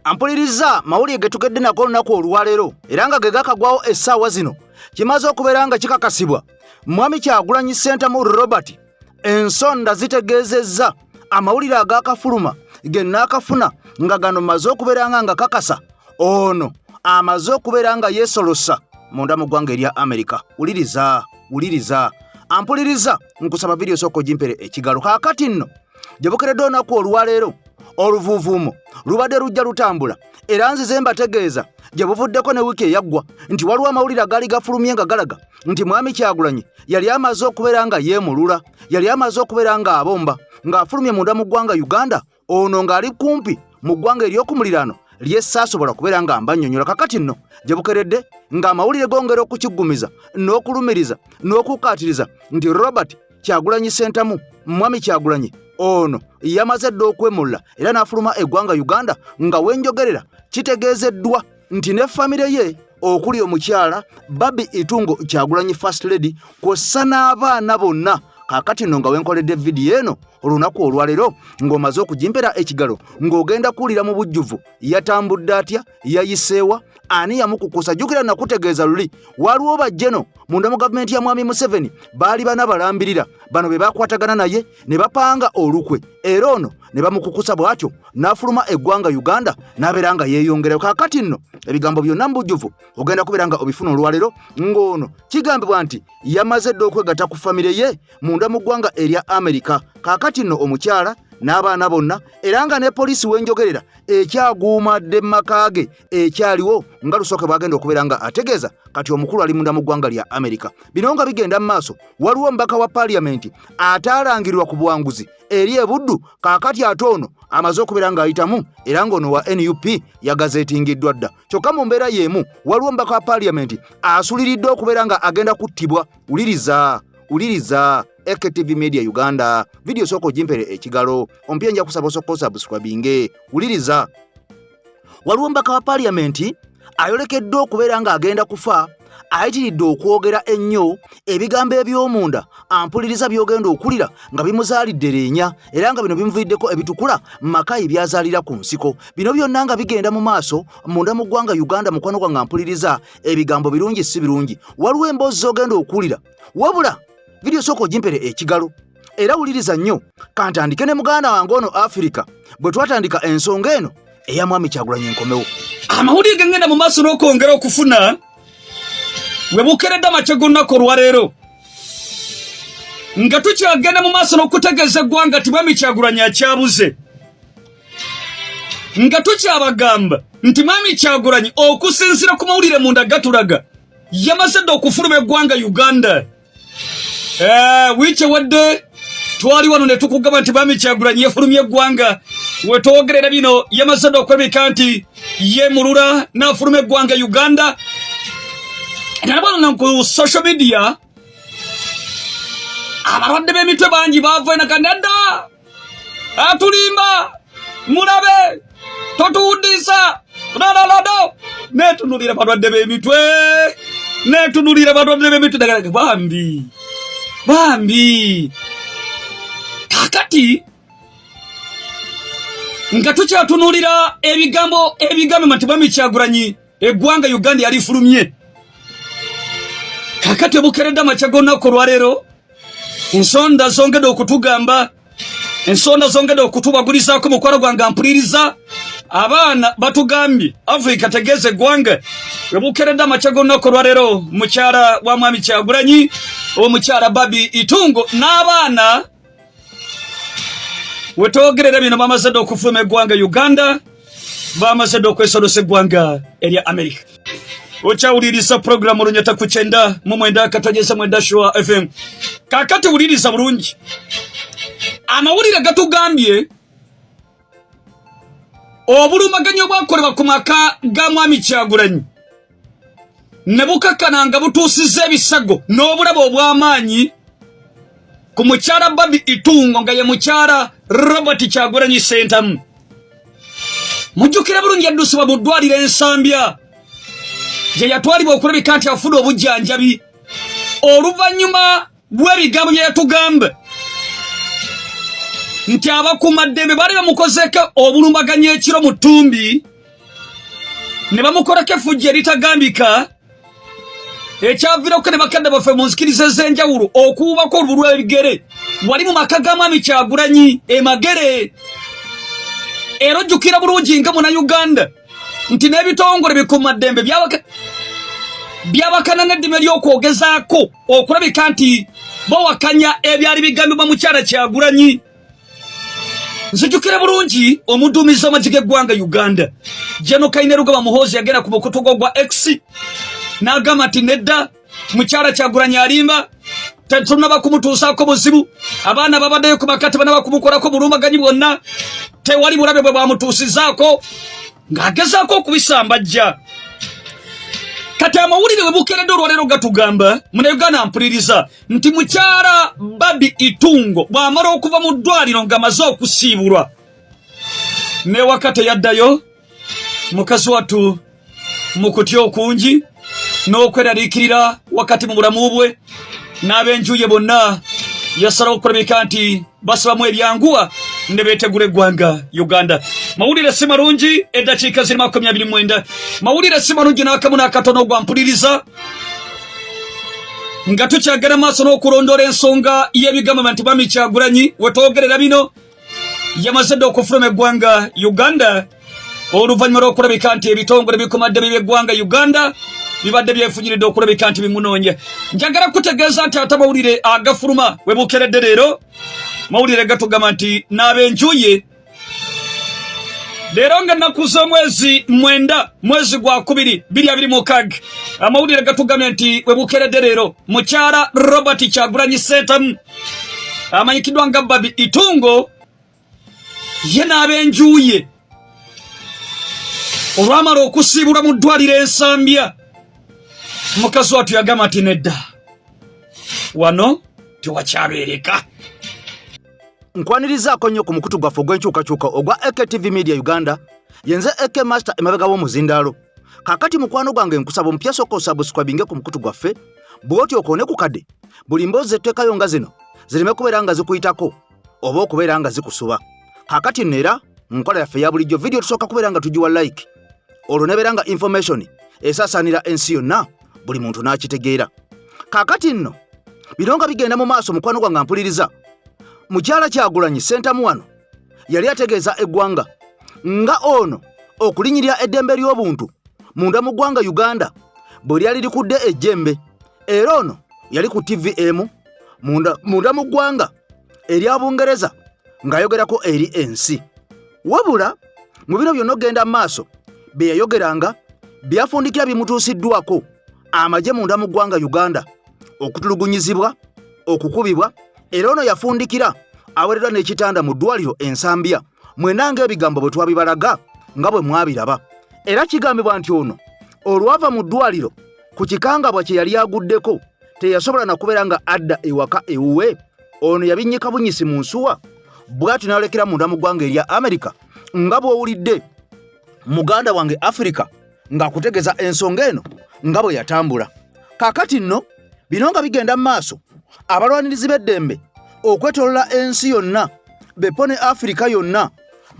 Ampuliriza, mawulire ge tugedde nako olunaku olwaleero era nga ge gakagwawo essaawa zino, kimaze okubeera nga kikakasibwa Mwami Kyagulanyi Ssentamu Robert. Ensonda zitegeezezza amawulire agakafuluma ge naakafuna nga gano maze okubeera nga kakasa ono amaze okubeera nga yeesolosa munda mu ggwanga erya Amerika. Wuliriza, wuliriza, ampuliriza, nkusaba vidiyo sooka ogimpere ekigalo. Kaakati nno gye bukeredde olunaku olwaleero oluvuuvuumo lubadde lujja lutambula, era nzize mbategeeza gye buvuddeko ne wiiki eyaggwa nti waliwo amawulire agaali gafulumye nga galaga nti Mwami Kyagulanyi yali amaze okubeera nga yeemulula, yali amaze okubeera ng'abomba ng'afulumye munda mu ggwanga Uganda, ono ng'ali kumpi mu ggwanga ery'okumuliraano lyesaasobola kubeera nga mbannyonnyola. Kakati nno gye bukeredde ng'amawulire gongera okukiggumiza n'okulumiriza n'okukkaatiriza nti Robert Kyagulanyi Ssentamu, Mwami Kyagulanyi ono yamaze dda okwemulula era n'afuluma eggwanga Uganda, nga wenjogerera kitegeezeddwa nti ne famire ye okuli omukyala Barbie Itungo Kyagulanyi First Lady kw'ossa n'abaana bonna. Kaakati nno nga wenkoledde vidiyo eno olunaku olwaleero ng'omaze okugimpera ekigalo, ng'ogenda kuwulira mu bujjuvu yatambudde atya, yayiseewa, ani yamukukusa. Jjukira nakutegeeza luli waliwo bajjeno munda mu gavumenti ya Mwami Museveni baali bana balambirira bano be bakwatagana naye ne bapanga olukwe, era ono ne bamukukusa bw'atyo n'afuluma eggwanga Uganda n'abeera nga yeeyongerayo. Kaakati nno ebigambo byonna mu bujjuvu ogenda kubeera nga obifuna olwaleero, ng'ono kigambibwa nti yamaze dda okwegatta ku famire ye munda mu ggwanga erya Amerika. Kaakati nno omukyala n'abaana bonna, era nga ne poliisi wenjogerera ekyaguumadde mu maka ge ekyaliwo nga Lusooke bwagenda okubeera nga ategeeza kati omukulu ali munda mu ggwanga lya Amerika. Bino nga bigenda mu maaso, waliwo omubaka wa paaliyamenti ataalangirirwa ku buwanguzi eri ebuddu. Kaakati ate ono amaze okubeera ng'ayitamu, era ng'ono wa NUP yagazeetingiddwa dda. Kyokka mu mbeera y'emu waliwo omubaka wa paaliyamenti asuliriddwa okubeera nga agenda kuttibwa. Wuliriza, wuliriza, AKTV Media Uganda, vidiyo sooka ogimpere ekigalo, ompya nja kusaba osooka osubscribinge. Wuliriza, waliwo omubaka wa paaliyamenti ayolekeddwa okubeera ng'agenda kufa, ayitiridde okwogera ennyo ebigambo eby'omunda. Ampuliriza, by'ogenda okulira nga bimuzaalidde leenya, era nga bino bimuviiriddeko ebitukula makayi by'azaalira ku nsiko. Bino byonna nga bigenda mu maaso munda mu ggwanga Uganda. Mukwano gwange ampuliriza, ebigambo birungi si birungi, waliwo emboozi z'ogenda okuwulira. Wabula vidiyo sooka ogimpere ekigalo era wuliriza nnyo. Kantandike ne muganda wange ono Afirika bwe twatandika ensonga eno eya Mwami Kyagulanyi enkomewo. Amawulire gengenda mu maaso n'okwongera okufuna we bukeredde amakya g'olunaku olwaleero, nga tukyagenda mu maaso n'okutegeeza eggwanga nti Mwami Kyagulanyi akyabuze, nga tukyabagamba nti Mwami Kyagulanyi okusinziira ku mawulire munda gatulaga yamaze dda okufuluma eggwanga Uganda. Wiiki ewadde twali wano ne tukugamba nti Mwami Kyagulanyi yefulumya eggwanga. Wetwogerera bino yamaze dda okwebika nti yemulula n'afuluma eggwanga Uganda. Nalabona ku social media abalwadde b'emitwe bangi bava nedda, atulimba, mulabe totuwuddisa lalalodo. Netunulira balwadde b'emitwe, netunulira balwadde b'emitwe dagala bambi bambi. Kakati nga tukyatunulira ebigambo ebigambibwa nti Mwami Kyagulanyi eggwanga Uganda yalifulumye, kakati obukeredde amakya g'olunaku olwaleero ensonda zongedde okutugamba, ensonda zongedde okutubagulizaako. Mukwano gwange ampuliriza, abaana batugambye, Afrika tegeeza eggwanga webukeredde amakya g'olunaku olwaleero mukyala wa Mwami Kyagulanyi, omukyala Barbie Itungo n'abaana, wetwogerera bino bamaze dda okufuluma eggwanga Uganda, bamaze dda okwesolosa eggwanga erya Amerika. Okyawuliriza puroguramu Olunyata ku 99.9 Sure FM. Kakati wuliriza bulungi, amawulire gatugambye obulumaganyi obwakolebwa ku maka ga Mwami Kyagulanyi ne bukakkana nga butuusizza ebisago n'obulabe obw'amaanyi ku mukyala Barbie Itungo, nga ye mukyala Robert Kyagulanyi Ssentamu. Mujjukira bulungi yaddusibwa mu ddwaliro Ensambya gye yatwalibwa okulabika nti afuna obujjanjabi oluvannyuma lw'ebigambo bye yatugamba nti abakuumaddembe baali bamukozeeko obulumbaganyi ekiro mu ttumbi. Ne bamukolako effujjo eritagambika ekyaviirako ne bakadde baffe mu nzikiriza ez'enjawulo okuwubako olubulwa ebigere wali mu maka ga mwami Kyagulanyi e Magere. Era ojjukira bulungi nga Munnayuganda nti n'ebitongole bikuumaddembe byabakana n'eddime ly'okwogezaako okulabika nti bawakanya ebyali bigambibwa mukyala Kyagulanyi. Nzijukira bulungi omuduumizi w'amagye g'eggwanga Uganda General Kainerugaba Muhoozi yagenda ku mukutu gwo gwa X n'agamba nti nedda, mukyala Kyagulanyi alimba, tetunaba kumutuusaako buzibu, abaana babaddeyo ku maka tebanaba kumukolako bulumbaganyi bwonna, tewali bulabe bwe bwamutuusizaako, ng'agezaako okubisambajja. Kati amawulire we bukeredde olwaleero gatugamba, Munnayuganda mpuliriza, nti mukyala Barbie Itungo bw'amala okuva mu ddwaliro ng'amaze okusiibulwa n'ewaka teyaddayo, mukazi wattu mu kutya okungi n'okweraliikirira wakati mu bulamu bwe n'ab'enju ye bonna yasalawo okulabika nti basibamu ebyanguwa ne beetegula eggwanga Uganda. Mawulire si malungi, eddakiika ziri 29. Mawulire si malungi n'akamu n'akatono gwampuliriza nga tukyagala maaso n'okulondoola ensonga y'ebigambo nti Mwami Kyagulanyi wetwogerera bino yamaze dda okufuluma eggwanga Uganda oluvannyuma lw'okulabika nti ebitongole bikumadde by'eggwanga Uganda bibadde byefunyiridde okulabika nti bimunoonya. Njagala kutegeeza nti ate amawulire agafuluma we bukeredde leero mawulire gatugamba nti n'ab'enju ye leero nga nnaku z'omwezi 9 mwezi gwa 2 2026, amawulire gatugambye nti we bukeredde leero mukyala Robert Kyagulanyi Ssentamu amanyikiddwa nga Barbie Itungo ye n'ab'enju ye olwamala okusiibulwa mu ddwaliro Ensambya, mukazi wattu yagamba nti nedda, wano tewakyabeereka. Nkwanirizaako nnyo ku mukutu gwaffe ogw'enkyukakyuka ogwa AKTV Media Uganda. Yenze AK Master emabega w'omuzindaalo. Kaakati mukwano gwange, nkusaba omupya sooka osubscribinge ku mukutu gwaffe, bw'otyo okoone ku kadde buli mboozi zetteekayo nga zino zireme kubeera nga zikuyitako oba okubeera nga zikusuba. Kaakati nno era mu nkola yaffe eya bulijjo, vidiyo tusooka kubeera nga tugiwa like, olwo nebeera nga information esaasaanira ensi yonna, buli muntu n'akitegeera. Kaakati nno bino nga bigenda mu maaso, mukwano gwange mpuliriza, mukyala Kyagulanyi Ssentamu wano yali ategeeza eggwanga nga ono okulinyirira eddembe ly'obuntu munda mu ggwanga Uganda bwe lyali likudde ejjembe. Era ono yali ku TV emu munda mu ggwanga erya Bungereza ng'ayogerako eri ensi. Wabula mu bino byonna ogenda mu maaso bye yayogeranga byafundikira bimutuusiddwako amagye munda mu ggwanga Uganda, okutulugunyizibwa, okukubibwa, era ono yafundikira awereddwa n'ekitanda mu ddwaliro Ensambya. Mwena ng'ebigambo bwe twabibalaga nga bwe mwabiraba, era kigambibwa nti ono olwava mu ddwaliro ku kikangabwa kye yali aguddeko teyasobola na kubeera nga adda ewaka ewuwe. Ono yabinnyika bunyisi mu nsuwa bw'atyo n'alekera munda mu ggwanga erya Amerika, nga bw'owulidde muganda wange Afirika ng'akutegeeza ensonga eno nga bwe yatambula. Kaakati nno bino nga bigenda mu maaso, abalwanirizi b'eddembe okwetolola ensi yonna bepo ne Afirika yonna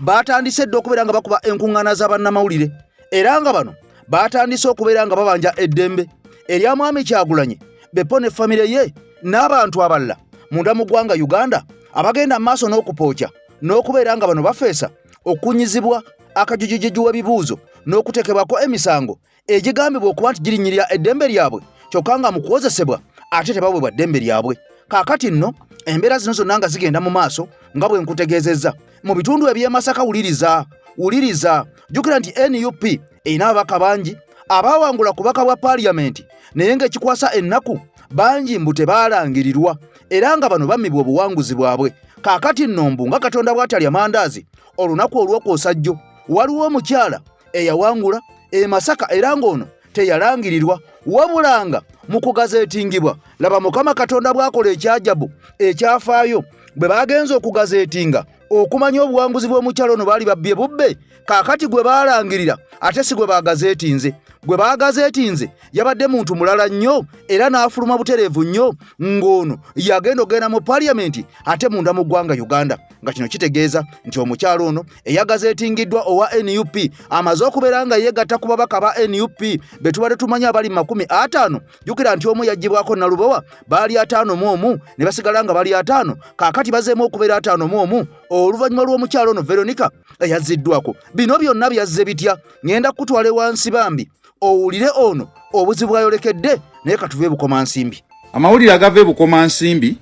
baatandise dda okubeera nga bakuba enkuŋŋaana za bannamawulire, era nga bano baatandise okubeera nga babanja eddembe erya mwami Kyagulanyi bepo ne famire ye n'abantu abalala munda mu ggwanga Uganda abagenda mu maaso n'okupooca n'okubeera nga bano bafeesa okunyizibwa akajujujiju w'ebibuuzo n'okuteekebwako emisango egigambibwa okuba nti girinnyirira eddembe lyabwe, kyokka nga mu kuwozesebwa ate tebaweebwa ddembe lyabwe. Kaakati nno embeera zino zonna nga zigenda mu maaso, nga bwe nkutegeezezza, mu bitundu eby'e Masaka, wuliriza, wuliriza, jjukira nti NUP erina ababaka bangi abaawangula ku bubaka bwa paaliyamenti, naye ng'ekikwasa ennaku bangi mbu tebaalangirirwa, era nga bano bammibwa obuwanguzi bwabwe. Kaakati nno mbu nga Katonda bw'atalya mandaazi, olunaku olw'okwosa jjo waliwo omukyala eyawangula e Masaka, era ng'ono teyalangirirwa, wabula nga mu kugazeetingibwa, laba Mukama Katonda bw'akola ekyajabu ekyafaayo, bwe bagenze okugazeetinga okumanya obuwanguzi bw'omukyala ono baali babbye bubbe. Kaakati gwe baalangirira ate si gwe baagazeetinze. Gwe baagazeetinze yabadde muntu mulala nnyo era n'afuluma butereevu nnyo ng'ono yagenda okugenda mu paliyamenti ate munda mu ggwanga Uganda, nga kino kitegeeza nti omukyalo ono eyagazeetingiddwa owa NUP amaze okubeera nga yeegatta ku babaka ba NUP be tubadde tumanyi abali 50. Jjukira nti omu yaggyibwako Nalubowa, baali 51 ne basigala nga bali 50. Kaakati bazeemu okubeera 51 oluvannyuma lw'omukyalo ono Veronica eyazziddwako. Bino byonna byazze bitya? Ŋŋenda kukutwala ewansi bambi owulire ono obuzibu bwayolekedde, naye katuve Bukomansimbi. Amawulire agava e Bukomansimbi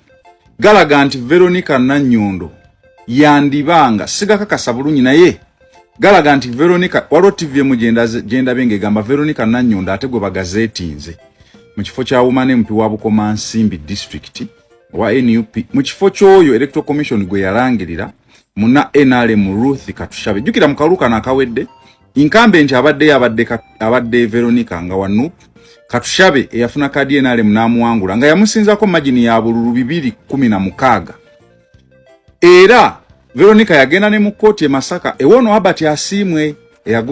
galaga nti Veronica Nannyondo yandibanga, sigakakasa bulungi, naye galaga nti Veronica, waliwo TV emu gyendabye ng'egamba Veronica Nannyondo ate gwe bagazeetinze mu kifo kya Woman MP wa Bukomansimbi district owa NUP, mu kifo ky'oyo Electoral Commission gwe yalangirira muna NRM Ruth Katushabe. Jjukira mu kalulu kano akawedde incumbent abaddeyo abadde Veronica nga wa NUP, Katushabe eyafuna kaadi NRM n'amuwangula nga yamusinzako margin ya bululu 216. Era Veronica yagenda ne mu kkooti e Masaka ewoono Herbert Asiimwe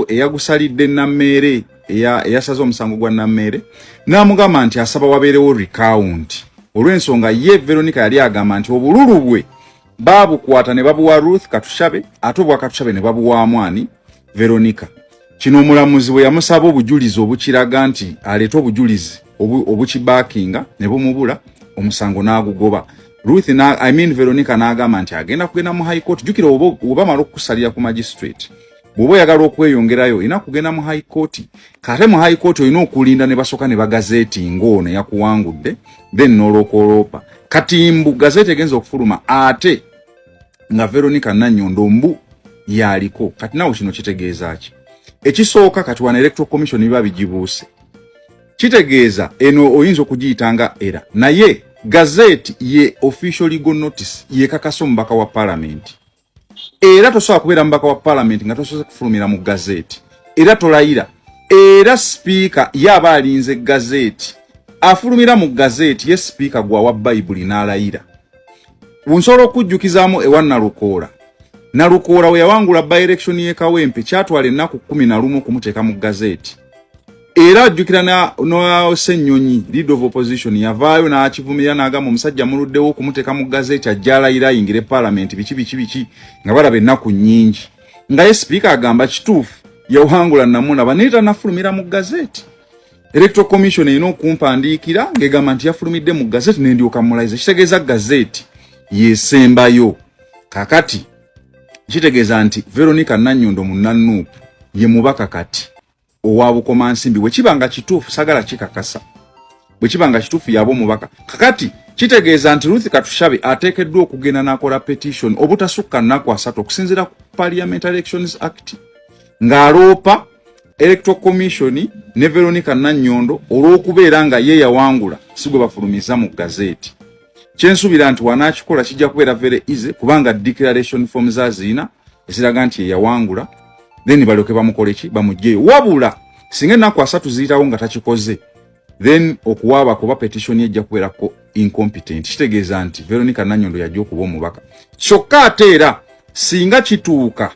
eyagusalidde Nammeere, eyasaze omusango gwa Nammeere, n'amugamba nti asaba wabeerewo recount olw'ensonga ye Veronica yali agamba nti obululu bwe baabukwata ne babuwa Ruth Katushabe, ate obwa Katushabe ne babuwaamu ani? Veronica. Kino omulamuzi bwe yamusaba obujulizi obukiraga nti aleete obujulizi obukibaakinga ne bumubula, omusango n'agugoba. Ruth na, I mean Veronica n'agamba nti agenda kugenda mu High Court. Jjukira oba mala okukusalira ku magistrate, bw'oba oyagala okweyongerayo olina kugenda mu High Court. Kate mu High Court olina okulinda ne basooka ne bagazeeti ng'ono yakuwangudde, then n'olwokwoloopa. Kati mbu gazeeti egenza okufuluma ate nga Veronica Nannyondo mbu yaliko. Kati nawe kino kitegeeza ki? Ekisooka, kati wano Electoral Commission biba bigibuuse, kitegeeza eno oyinza okugiyita nga era, naye gazeeti ye official legal notice yekakasa omubaka wa parliament, era tosobola kubeera mubaka wa parliament nga tosoose kufulumira mu gazeeti, era tolayira. Era sipiika ye aba alinze gazeeti, afulumira mu gazeeti ye sipiika gwawa Bayibuli n'alayira. Nsobola okujjukizaamu ewa Nalukoola. Nalukoola we yawangula by election y'e Kawempe, kyatwala ennaku 11 okumuteeka mu gazeeti. Era ajjukira na Ssennyonyi, leader of opposition, yavaayo n'akivumirira n'agamba omusajja muluddewo okumuteeka mu gazeeti, ajja alayira ayingire paalamenti, biki biki biki, nga balaba ennaku nnyingi, nga ye sipiika agamba kituufu yawangula namulaba, naye tanafulumira mu gazeeti. Electoral Commission erina okumpandiikira ng'egamba nti yafulumidde mu gazeeti nendyoka mulayiza. Kitegeeza gazeeti yesembayo. Kakati kitegeeza nti Veronica Nannyondo munna NUP ye mubaka kati owa Bukomansimbi. Bwe kiba nga kituufu, sagala kikakasa, bwe kiba nga kituufu yaba omubaka. Kakati kitegeeza nti Ruth Katushabe ateekeddwa okugenda n'akola petition obutasukka nnaku 30 okusinziira ku Parliamentary Elections Act, ng'aloopa Electoral Commission ne Veronica Nannyondo olw'okubeera nga ye yawangula si gwe bafulumiza mu gazeeti. Kyensuubira nti wanaakikola kijja kubeera very easy, kubanga declaration form zaziina eziraga nti yeyawangula, then balyoke bamukole ki? Bamugjeyo. Wabula singa ennaku 30 ziyitawo nga takikoze, then okuwaaba kuba petition ejja kubeerako incompetent. Kitegeeza nti Veronica Nannyondo yajja okuba omubaka. Kyokka ate era singa kituuka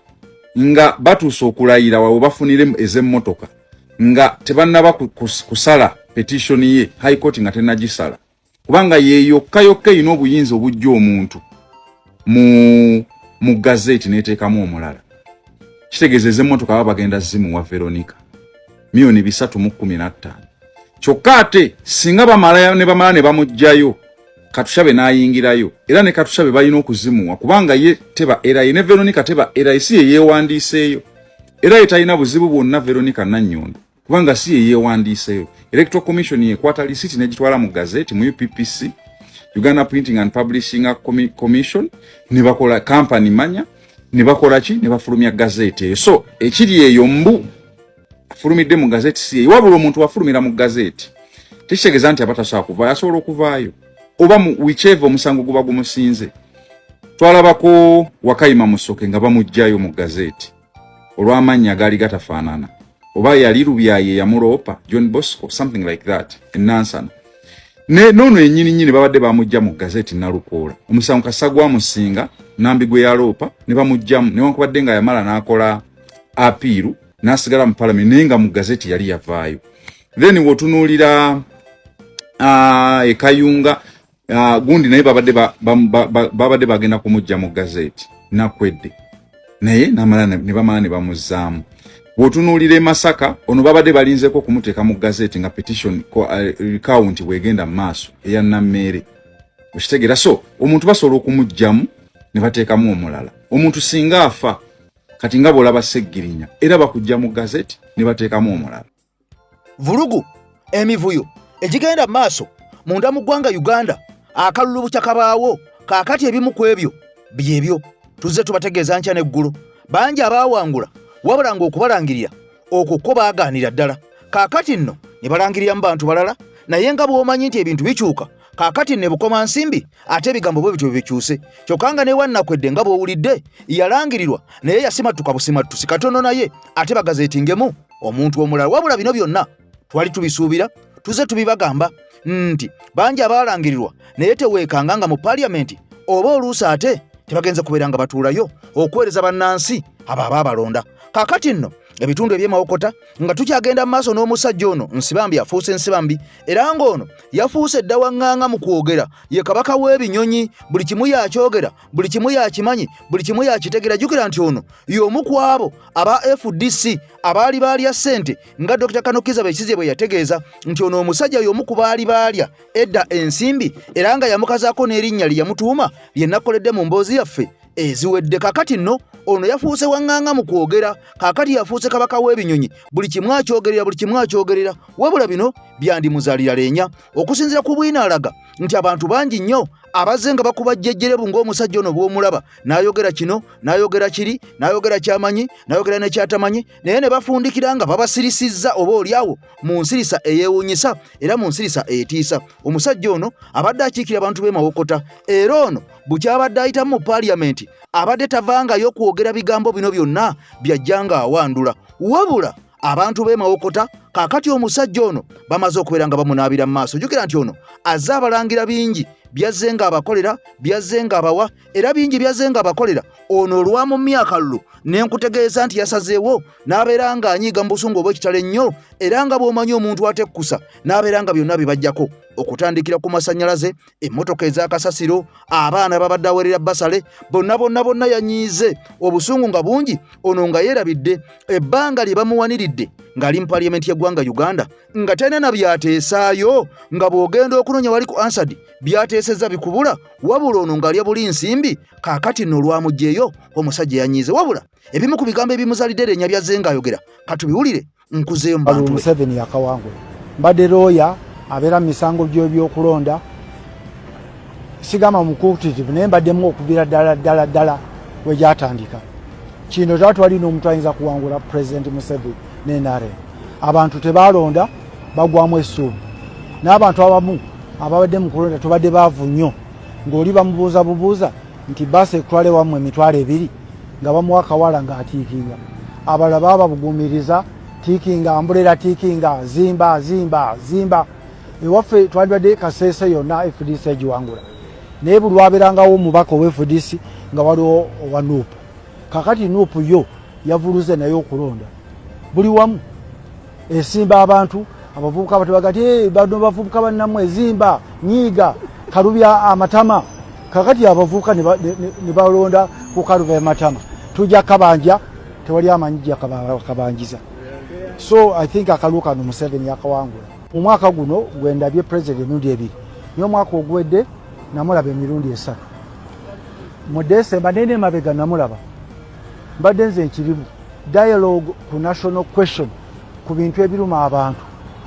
nga batuuse okulayira, wawe bafunire ez'emmotoka nga tebannaba kusala petition ye, High Court nga tennagisala, kubanga ye yokka yokka erina obuyinza obujja omuntu mu gazeeti n'eteekamu omulala, kitegeeza ez'emmotoka baba bagenda zimuwa Veronica, 315,000,000. Kyokka ate singa bamala ne bamala ne bamuggyayo, Katushabe n'ayingirayo, era ne Katushabe balina okuzimuwa, kubanga ye teba era ye ne Veronica teba era ye si ye yeewandiiseeyo, era ye talina buzibu bwonna Veronica Nannyondo, kubanga si ye yeewandiiseeyo. Electoral Commission yekwata lisiti n'egitwala mu gazeti mu UPPC, Uganda Printing and Publishing Commission, ne bakola company manya ne bakola ki, ne bafulumya gazeti eyo. So ekiri eyo mbu afulumidde mu gazeti si eyo. Wabula omuntu wafulumira mu gazeti tekitegeeza nti aba tasobola kuvaayo, asobola okuvaayo oba mu whichever omusango guba gumusinze. Twalabako Wakayima Musoke nga bamuggyayo mu gazeti olw'amannya gaali gatafaanana, oba yali Lubyaye yamuloopa, John Bosco, something like that, enansana ne noono yennyini nnyini babadde bamujja mu gazeti Nalukoola, omusango kasa gwamusinga Nambi gwe yaloopa ne bamuggyamu, newankubadde nga yamala n'akola appeal. n'asigala mu palamenti, naye nga mu gazeti yali yavaayo. Then wotunuulira ekayunga gundi naye babadde babadde bagenda kumujja mu gazeti nakwedde, naye namala ne bamala ne bamuzzaamu. Bw'otunuulira e Masaka, ono babadde balinzeeko okumuteeka mu gazeti nga petition recount bwegenda mu maaso eya Nammeere, okitegeera? So omuntu basobola okumuggyamu ne bateekamu omulala. Omuntu singa afa, kati nga bw'olaba Seggirinya, era bakujja mu gazeti ne bateekamu omulala. Vulugu emivuyo egigenda mu maaso munda mu ggwanga Uganda, akalulu bukya kabaawo. Kaakati ebimu ku ebyo byebyo tuzze tubategeeza nkya n'eggulo. Bangi abaawangula, wabula ng'okubalangirira okwo kwo baagaanira ddala. Kaakati nno ne balangirira mu bantu balala, naye nga bw'omanyi nti ebintu bikyuka. Kaakati ne Bukomansimbi ate ebigambo bwe bityo bikyuse, kyokka nga ne Wannakwedde nga bw'owulidde yalangirirwa, naye yasimattuka busimattusi katono, naye ate bagazeetingemu omuntu omulala. Wabula bino byonna twali tubisuubira, tuze tubibagamba nti bangi abaalangirirwa, naye teweekanga nga mu paliyamenti oba oluusi ate tebagenze kubeera nga batuulayo okuweereza bannansi abo abaabalonda. Kaakati nno ebitundu eby'Emawokota nga tukyagenda mu maaso n'omusajja ono Nsibambi, afuuse Nsibambi, era ng'ono yafuuse dda waŋŋaŋa mu kwogera. Ye kabaka w'ebinyonyi, buli kimu yakyogera, buli kimu yakimanyi, buli kimu yakitegera. Jjukira nti ono y'omu ku abo aba FDC abaali baalya ssente, nga Dr Kanokiza Besigye bwe yategeeza nti ono omusajja y'omu ku baali baalya edda ensimbi, era nga yamukazaako n'erinnya lye yamutuuma lye nakoledde mu mboozi yaffe eziwedde. Kakati nno ono yafuuse waŋŋaŋa mu kwogera, kaakati yafuuse kabaka w'ebinyonyi, buli kimu akyogerera, buli kimu akyogerera. Wabula bino byandimuzaalira leenya okusinziira ku bwino alaga nti abantu bangi nnyo abazze nga bakuba jjejjerebu ng'omusajja ono bw'omulaba n'ayogera kino, n'ayogera kiri, n'ayogera ky'amanyi, n'ayogera ne ky'atamanyi, naye ne bafundikira nga babasirisizza oba oliawo mu nsirisa eyeewuunyisa era mu nsirisa etiisa. Omusajja ono abadde akiikira abantu b'e Mawokota, era ono bukyabadde ayitamu mu paaliyamenti abadde tavangayo kwogera bigambo bino byonna byajja ng'awandula. Wabula abantu b'e Mawokota kaakati omusajja ono bamaze okubeera nga bamunaabira mu maaso. Jjukira nti ono azze abalangira bingi byazze ng'abakolera, byazze ng'abawa, era bingi byazze ng'abakolera. Ono olwamu myakalulu ne nkutegeeza nti yasazeewo n'abeera ng'anyiiga mu busungu obw'ekitalo ennyo, era nga bw'omanyi omuntu atekkusa, n'abeera nga byonna bibajjako, okutandikira ku masannyalaze, emmotoka ez'akasasiro, abaana babadde awerera basale, bonna bonna bonna yanyiize obusungu nga bungi. Ono nga yeerabidde ebbanga lye bamuwaniridde ng'ali mu paliyamenti y'eggwanga Uganda, nga talina na byateesaayo, nga bw'ogenda okunoonya wali ku Hansard byateesezza bikubula. Wabula ono ng'alya buli nsimbi. Kaakati nno olwamuggyeeyo omusajja yanyiize. Wabula ebimu ku bigambo ebimuzaalidde erenya byazze ng'ayogera katubiwulire nkuzeeyo mu bantu be. Museveni yakawangula. Mbadde looya abeera mu misango gy'ebyokulonda, sigamba mukuutirivu, naye mbaddemu okuvira ddala ddala ddala we gyatandika. Kino twatwali n'omuntu ayinza kuwangula President Museveni ne NRM. Abantu tebalonda, bagwamu essuubi, n'abantu abamu ababadde mu kulonda tubadde baavu nnyo, ng'oli bamubuuza bubuuza nti baasi ekutwala ewammwe 20,000, nga bamuwa akawala ng'atiikinga. Abalala baba babugumiriza tiikinga ambulera, tiikinga zimba zimba zimba. Ewaffe twandibadde Kaseese yonna FDC egiwangula, naye buli lwabeerangawo omubaka owa FDC nga waliwo owa NUP. Kakati NUP yo yavuluze naye okulonda buli wamu esimba abantu abavubuka batebaga ti bano bavubuka bannammwe, zimba nyiiga kalubya amatama. Kakati abavubuka ne balonda ku kalubya amatama, tujja kabanja, tewali amanyi jja kabanjiza. So I think akalulu kano Museveni yakawangula. Mu mwaka guno gwendabye president emirundi ebiri, naye omwaka oguwedde namulaba emirundi esatu mu Desemba, nene mabega namulaba. Mbadde nze nkirimu dialogue ku national question, ku bintu ebiruma abantu,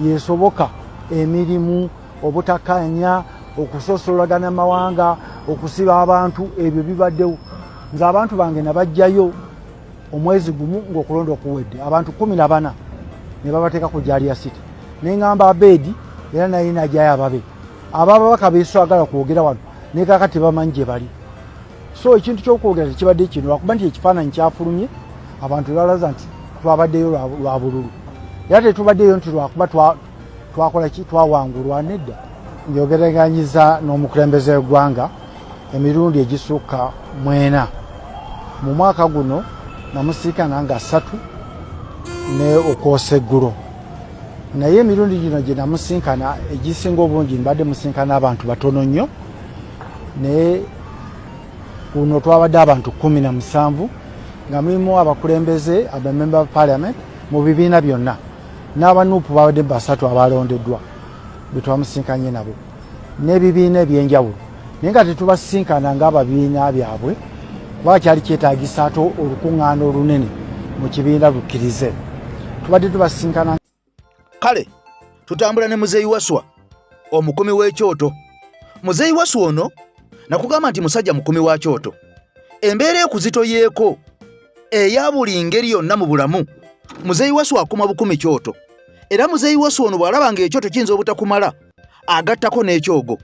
yesoboka emirimu, obutakanya, okusosolagana mawanga, okusiba abantu, ebyo bibaddewo. Nze abantu bange nabajjayo omwezi gumu ng'okulonda okuwedde, abantu 14 ne babateeka ku Jalia City, neŋŋamba Abeedi era naye najjayo ababe abababaka beswagala kwogera wano, naye kakati tebamanyi gye bali. So ekintu kyokwogera tekibadde kino, lwakuba nti ekifaananyi kyafulumye, abantu balaza nti twabaddeyo lwa bululu, era tetubaddeyo nti lwakuba twakola ki, twawangulwa, nedda. Njogereganyiza n'omukulembeze w'eggwanga emirundi egisukka mwena mu mwaka guno, namusiikana nga ssatu. Ne okwosa eggulo, naye emirundi gino gye namusinkana egisinga obungi mbadde musinkana abantu batono nnyo, naye kuno twabadde abantu 17 nga mulimu abakulembeze, abamemba ba parliament mu bibiina byonna, n'abanuupu babadde basatu abalondeddwa betwamusinkanye nabo, n'ebibiina ebyenjawulo, naye nga tetubasinkana ng'ababiina byabwe kuba kyali kyetaagisa ate olukuŋŋaana olunene mu kibiina lukkirize. Tubadde tubasinkana. Kale tutambula ne Muzeeyi Waswa, omukumi w'ekyoto. Muzeeyi Waswa ono nakugamba nti musajja mukumi wa kyoto. Embeera ekuzitoyeeko eya buli ngeri yonna mu bulamu, Muzeeyi Waswa akuma bukumi kyoto. Era Muzeeyi Waswa ono bw'alaba ng'ekyoto kiyinza obutakumala, agattako n'ekyogo.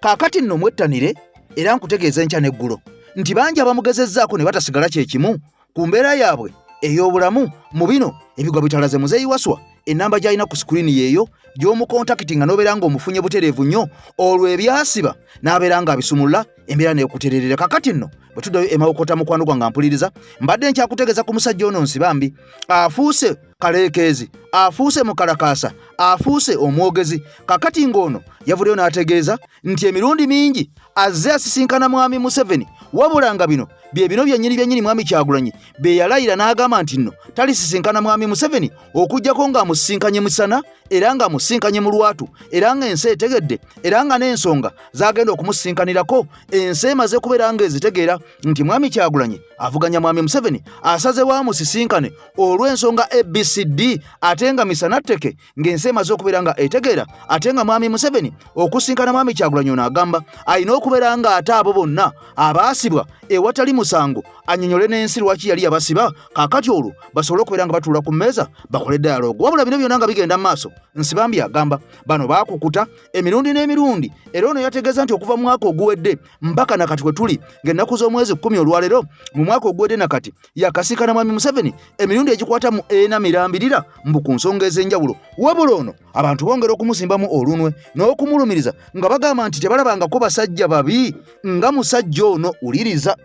Kaakati nno mwettanire era nkutegeeza enkya n'eggulo nti bangi abamugezezzaako ne batasigala kye kimu ku mbeera yaabwe ey'obulamu mu bino ebigwa bitalaze. Muzeeyi Waswa ennamba gy'alina ku sikulini yeeyo gy'omukontakiti nga n'obeera ng'omufunye butereevu nnyo, olwo ebyasiba n'abeera ng'abisumulula, embeera n'ekutererera. Kakati nno bwe tuddayo emawokota, mukwano gwange mpuliriza, mbadde nkyakutegeeza ku musajja ono Nsibambi. Afuuse kaleekeezi, afuuse mukalakaasa, afuuse omwogezi. Kakati ng'ono yavuddeyo n'ategeeza nti emirundi mingi azze asisinkana Mwami Museveni, wabula nga bino bye bino byennyini byennyini Mwami Kyagulanyi bye yalayira n'agamba nti nno talisisinkana Mwami Museveni okuggyako ng'amusisinkanye misana, era ng'amusisinkanye mu lwatu, era ng'ensi etegedde, era nga n'ensonga z'agenda okumusisinkanirako ensi emaze kubeera ng'ezitegeera nti Mwami Kyagulanyi avuganya Mwami Museveni, asazewo amusisinkane olw'ensonga ABCD, ate nga misana tteke ng'ensi emaze okubeera nga etegeera. Ate nga Mwami Museveni okusinkana Mwami Kyagulanyi ono agamba alina okubeera nga ate abo bonna abaasibwa ewatali musango annyonnyole n'ensi lwaki yali yabasiba, kaakati olwo basobole okubeera nga batuula ku mmeeza bakole dialogue. Wabula bino byonna nga bigenda mu maaso, Nsibambi agamba bano baakukuta emirundi n'emirundi, era ono yategeeza nti okuva mu mwaka oguwedde mpaka nakati we tuli ng'ennaku z'omwezi 10 olwaleero mu mwaka oguwedde nakati yakasiikana Mwami Museveni emirundi egikwata mu ena mirambirira mbu ku nsonga ez'enjawulo. Wabula ono abantu bongera okumusimbamu olunwe n'okumulumiriza nga bagamba nti tebalabangako basajja babi nga musajja ono. Wuliriza,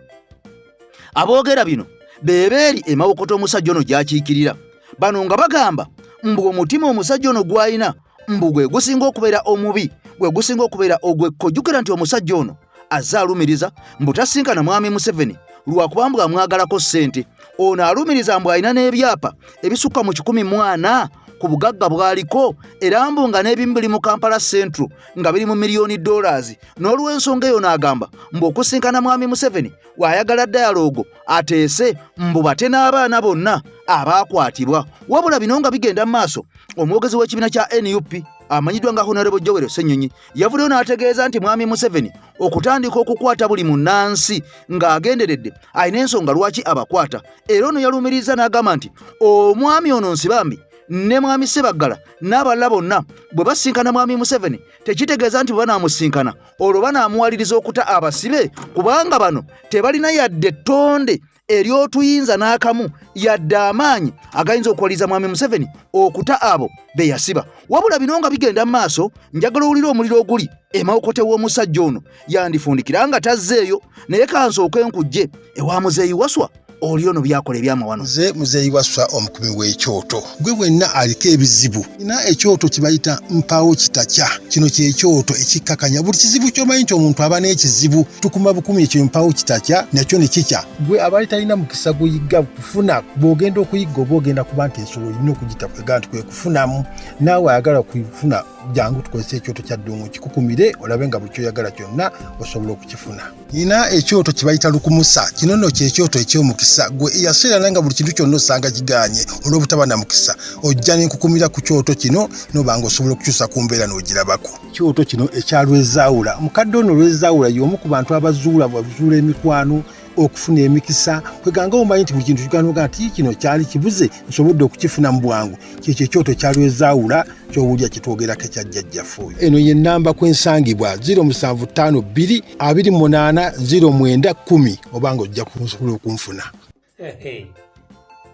aboogera bino bebeeri emawokota omusajja ono gy'akiikirira. Bano nga bagamba mbu omutima omusajja ono gw'alina mbu gwe gusinga okubeera omubi, gwe gusinga okubeera ogw'ekko. Jjukira nti omusajja ono azze alumiriza mbu tasinkana Mwami Museveni lwakuba mbu amwagalako ssente. Ono alumiriza mbu alina n'ebyapa ebisukka mu 140 ku bugagga bw'aliko, era mbu nga n'ebimu biri mu Kampala Central nga biri mu miliyoni dollars. N'olw'ensonga eyo n'agamba mbu okusinkana Mwami Museveni wayagala dialogue ateese mbu bate n'abaana bonna abaakwatibwa. Wabula bino nga bigenda mu maaso, omwogezi w'ekibiina kya NUP amanyiddwa nga Honorable Joel Ssenyonyi yavuddeyo n'ategeeza nti Mwami Museveni okutandika okukwata buli munnansi ng'agenderedde alina ensonga lwaki abakwata. Era ono yalumiriza n'agamba nti omwami ono Nsibambi ne Mwami Ssebaggala n'abalala bonna bwe basinkana Mwami Museveni tekitegeeza nti bwe banaamusinkana olwo banaamuwaliriza okuta abasibe, kubanga bano tebalina yadde ettonde ery'otuyinza n'akamu yadde amaanyi agayinza okuwaliriza Mwami Museveni okuta abo be yasiba. Wabula bino nga bigenda mu maaso, njagala owulire omuliro oguli emawukote w'omusajja ono. Yandifundikira nga tazzeeyo, naye kansooke nkujje ewa Muzeeyi Waswa oli ono byakola ebyamawano. Nze Muzeeyi Waswa, omukumi w'ekyoto. Gwe wenna aliko ebizibu, nina ekyoto kibayita mpawo kitakya. Kino kyekyoto ekikkakanya buli kizibu ky'omanyi nti omuntu aba n'ekizibu, tukuma bukumi ekyo mpawo kitakya nakyo ne kikya. Gwe abali talina mukisa guyigga kufuna, bw'ogenda okuyigga oba ogenda kuba nti ensolo olina okugita kwega nti kwe kufunamu. Naawe ayagala kufuna, jangu tukozese ekyoto kya Ddungu kikukumire olabe nga buli kyoyagala kyonna osobola okukifuna. Nina ekyoto kyebayita lukumusa. Kino nno kyekyoto eky'omukisa. Gwe eyaseerana nga buli kintu kyonna osanga kiganye olw'obutaba na mukisa, ojja nenkukumira ku kyoto kino noba nga osobola okukyusa ku mbeera n'ogirabako. Kyoto kino ekya Lwezaawula. Mukadde ono Lwezaawula y'omu ku bantu abazuula bazuula emikwano, okufuna emikisa, kweganga omanyi nti buli kintu kiganoga nti kino kyali kibuze nsobodde okukifuna mu bwangu. Kyekyo ekyoto kya Lwezaawula kyowulira kyetwogerako ekya jjajjaffe oyo. Eno ye nnamba kwensangibwa 0752 28 09 10, obanga ojja kusobola okunfuna.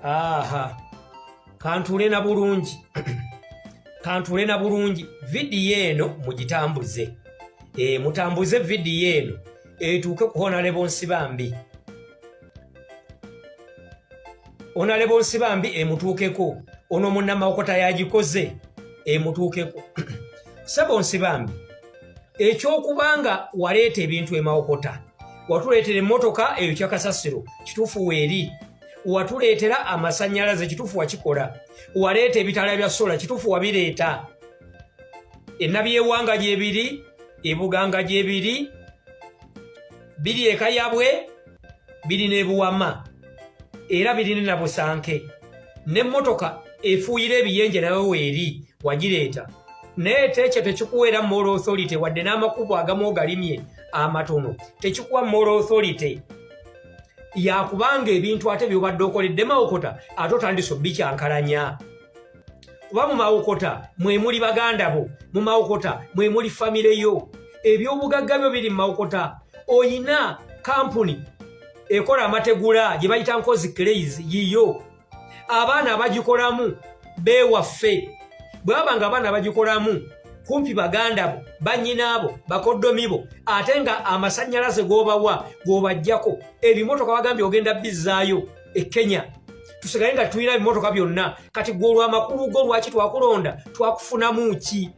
Aha, kantuule na bulungi, kantuule na bulungi. Vidiyo eno mugitambuze, mutambuze vidiyo eno etuuke ku Honorable Nsibambi. Onalebo Nsibambi emutuukeko, ono munnamawokota yagikoze emutuukeko. Sebo Nsibambi, ekyokubanga waleeta ebintu emawokota, watuleetera emmotoka eyo kyakasasiro, kituufu weeri, watuleetera amasannyalaze, kituufu wakikola, waleeta ebitaala bya sola, kituufu wabireeta, enabyewanga gyebiri, ebuganga gyebiri, biri ekayabwe, biri n'ebuwama, era biri ne Nabusanke, n'emmotoka efuuyira ebiyenje nayo weeri wagireeta. Naye tekyo tekikuweera moral authority, wadde n'amakubo agamu ogalimye amatono, tekikuwa moral authority yakubanga ebintu ate byobadde okoledde Mawokota ate otandise obikyankalanya. Kuba mu Mawokota mwe muli baganda bo, mu Mawokota mwe muli famire yo, ebyobugagga byo biri mu Mawokota. Oyina kampuni ekola amategula gye bayita Nkozi Clays, yiyo, abaana abagikolamu beewaffe. Bwe baba nga abaana bagikolamu kumpi baganda bo, bannyinaabo, bakoddomi bo, ate nga amasannyalaze g'obawa g'obajjako, ebimotoka bagambye ogenda bizzaayo e Kenya, tusigale nga tulina ebimotoka byonna. Kati gwe olw'amakulu go lwaki twakulonda? Twakufunamu ki?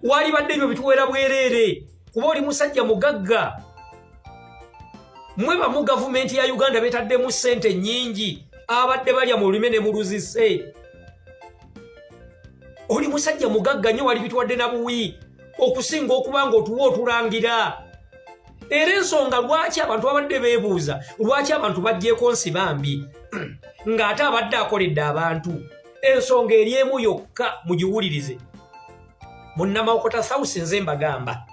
Walibadde ebyo bituweera bwereere, kuba oli musajja mugagga. Mwe bamu gavumenti ya Uganda betaddemu ssente nnyingi, abadde balya mu lulime ne mu luzise. Oli musajja mugagga nnyo, wali bituwadde na buwi okusinga okuba nga otuwa otulangira. Era ensonga lwaki abantu babadde beebuuza lwaki abantu baggyeko Nsibambi ng'ate abadde akoledde abantu, ensonga eri emu yokka, mugiwulirize munnamawokota South. Nze mbagamba,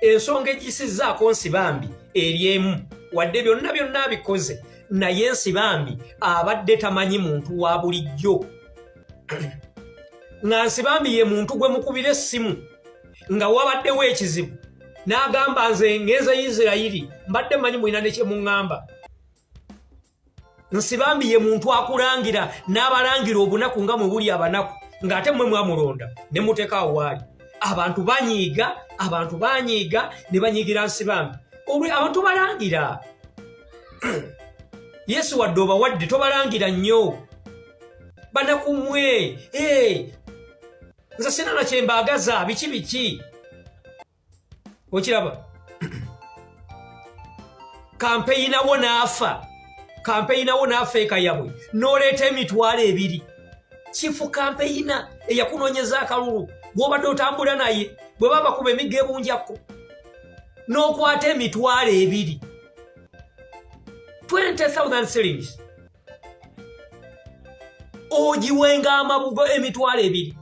ensonga egisizzaako Nsibambi eri emu. Wadde byonna byonna abikoze, naye Nsibambi abadde tamanyi muntu wa bulijjo, nga Nsibambi ye muntu gwe mukubira essimu nga wabaddewo ekizibu n'agamba, "Nze ngenze Isirayiri, mbadde mmanyi mulina ne kyemuŋŋamba." Nsibambi ye muntu akulangira n'abalangira obunaku nga mwe buli abanaku, ng'ate mmwe mwamulonda ne muteeka awo waali. Abantu banyiiga, abantu banyiiga ne banyiigira Nsibambi. Olwe abantu balangira Yesu, wadde obawadde tobalangira nnyo, banaku mmwe. Nze sina na kyembaagaza, biki biki. Okiraba, kampeyinawo n'afa, kampeyinawo n'afa ekayabwe, n'oleeta 20,000. Chief campaigner eyakunoonyeza akalulu gw'obadde otambula naye, bwe baba bakuba emigga ebunjakko, n'okwata 20,000, 20,000 shillings, ogiwenga amabugo 20,000.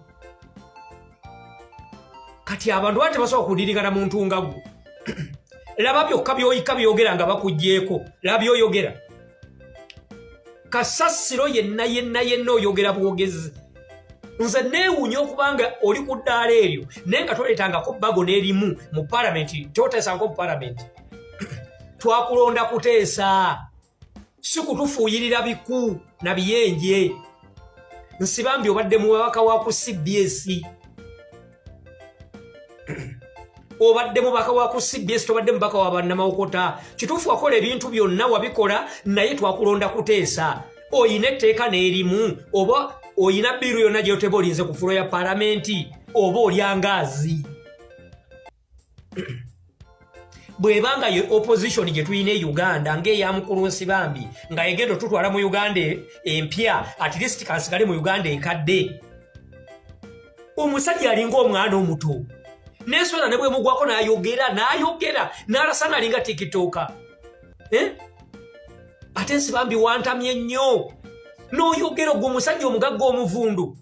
Kati abantu baba tebasobola kudirigana muntu nga ggwe. Laba byokka byoyika byogera nga bakuggyeeko, laba byoyogera, kasasiro yenna yenna yenna, oyogera bwogezi. Nze neewuunya okubanga oli ku ddaala eryo naye nga toleetangako bbago n'erimu mu palamenti, toteesangako mu palamenti. Twakulonda kuteesa, si kutufuuyirira biku na biyenje. Nsibambi, obadde mubabaka wa ku CBS, obadde mubaka wa ku CBS, tobadde mubaka wa bannamawokota. Kituufu wakola ebintu byonna wabikola, naye twakulonda kuteesa. Oyina etteeka n'erimu oba oyina bill yonna gyoteba olinze ku floor ya palamenti, oba olyangaazi? Bw'ebanga ye opposition gye tulina e Uganda ng'eya mukulu Nsibambi nga egenda otutwala mu Uganda empya, at least kansigale mu Uganda enkadde. Omusajja alinga omwana omuto, nenswera ne bwemugwako n'ayogera n'ayogera n'alasa ng'alinga TikToker, eh? Ate Nsibambi wantamye nnyo n'oyogera ogwo omusajja omugagga omuvundu.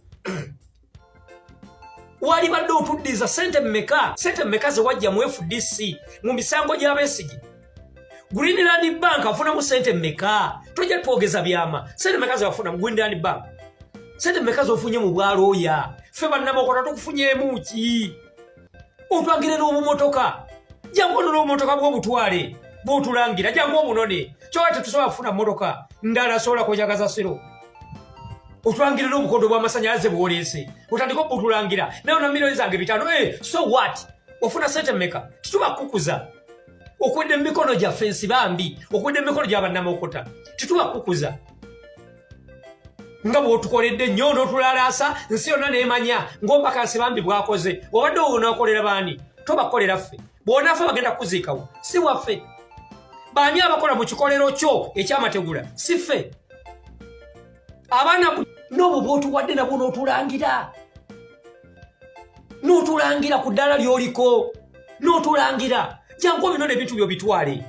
Walibadde otuddiza sente mmeka? Sente mmeka ze wajja mu FDC mu misango gy'Abesigye? Greenland Bank afunamu sente mmeka? Tojja twogeza byama. Sente mmeka ze wafuna mu Greenland Bank? Sente mmeka z'ofunye mu bwalooya? Ffe bannamawokota tukufunyeemu ki? Otwagire n'obumotoka, jangu ono n'obumotoka bw'obutwale bw'otulangira, jangu obunone. Kyoba tetusobola kufuna mmotoka ndala, sobola kwejagaza siro. Otulangire n'obukondo bw'amasanyalaze bw'oleese, otandika obutulangira naye ona miliyoni zange 5. So what? Ofuna sente mmeka? Tituba kukuza okwedde mu mikono gyaffe. Nsibambi, okwedde mu mikono gy'abannamawokota, tituba kukuza. Nga bw'otukoledde nnyo n'otulalaasa nsi yonna n'emanya ng'omubaka Nsibambi bw'akoze. Obadde onaakolera baani? Tobakolera ffe. Bw'onaafa bagenda kukuziikawo, si waffe. Baani abakola mu kikolero kyo ekyamategula? Si ffe. Abaana n'obwo bw'otuwadde nabwo n'otulangira, n'otulangira ku ddaala ly'oliko, n'otulangira jangu obinona ebintu byo bitwale,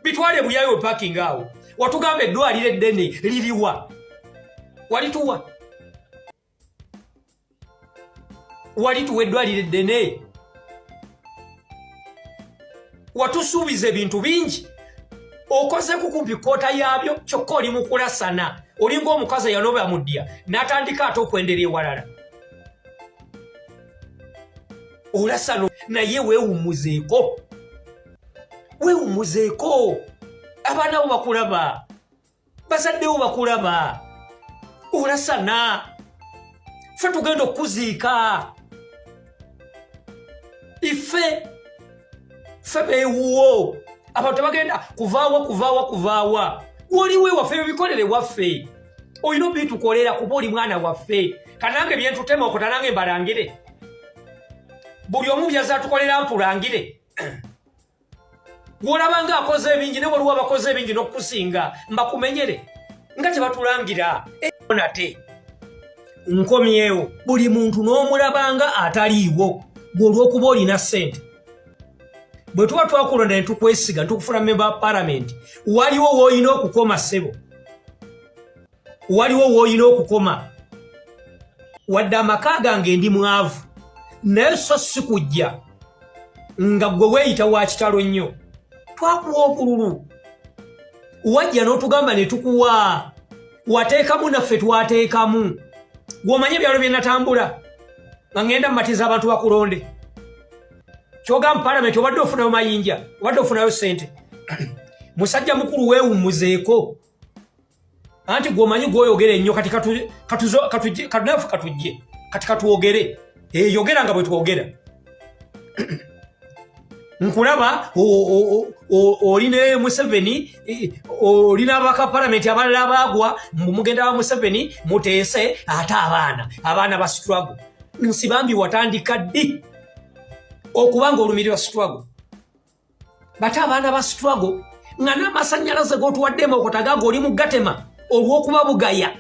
bitwale buyayo parking awo. Watugamba eddwaliro eddene liriwa? Walituwa? Walituwa eddwaliro eddene? Watusuubiza ebintu bingi, okozeku kumpi koota yaabyo, kyokka oli mukulasana, olinga omukazi eyanoba mu ddya n'atandika ate okwendera ewalala. Olasana naye weewummuzeeko, weewummuzeeko. Abaana bo bakulaba, bazaddewo bakulaba, olasana. Ffe tugenda okukuziika, ife ffe bewuwo. Abantu tebagenda kuvaawa, kuvaawa, kuvaawa. Woliwo ewaffe, ebikolere waffe, olina obitukolera kuba oli mwana waffe. Kanange byentutema okota nange mbalangire buli omu byazatukolera, mpulangire gwolaba nga akoze ebingi, naye waliwo abakoze ebingi n'okukusinga, mbakumenyere nga tebatulangira. Nate nkomyewo, buli muntu n'omulabanga ataliiwo gwe olw'okuba olina ssente. Bwe tuba twakulonda ne tukwesiga ne tukufuna memba wa palamenti, waliwo w'olina okukoma ssebo, waliwo w'olina okukoma. Wadde amaka gange ndi mwavu, naye so si kujja nga gwe weeyita wa kitalo nnyo. Twakuwa obululu, wajja n'otugamba ne tukuwa, wateekamu naffe twateekamu. Gw'omanyi ebyalo bye natambula nga ŋŋenda mumatiza abantu bakulonde. Kyogamba palamenti obadde ofunayo mayinja, obadde ofunayo ssente. Musajja mukulu, weewummuzeeko, anti gwomanyi gwoyogera ennyo. Kati katunafu katujje, kati katwogere. Yogera nga bwe twogera. Nkulaba oli ne Museveni, oli n'abaka palamenti abalala baagwa, mugenda wa Museveni muteese ate abaana ba struggle. Nsibambi, watandika ddi okuba nga olumirirwa struggle? Bate abaana ba struggle nga n'amasannyalaze g'otuwadde emokota gago oli mu gatema olw'okuba Bugaya,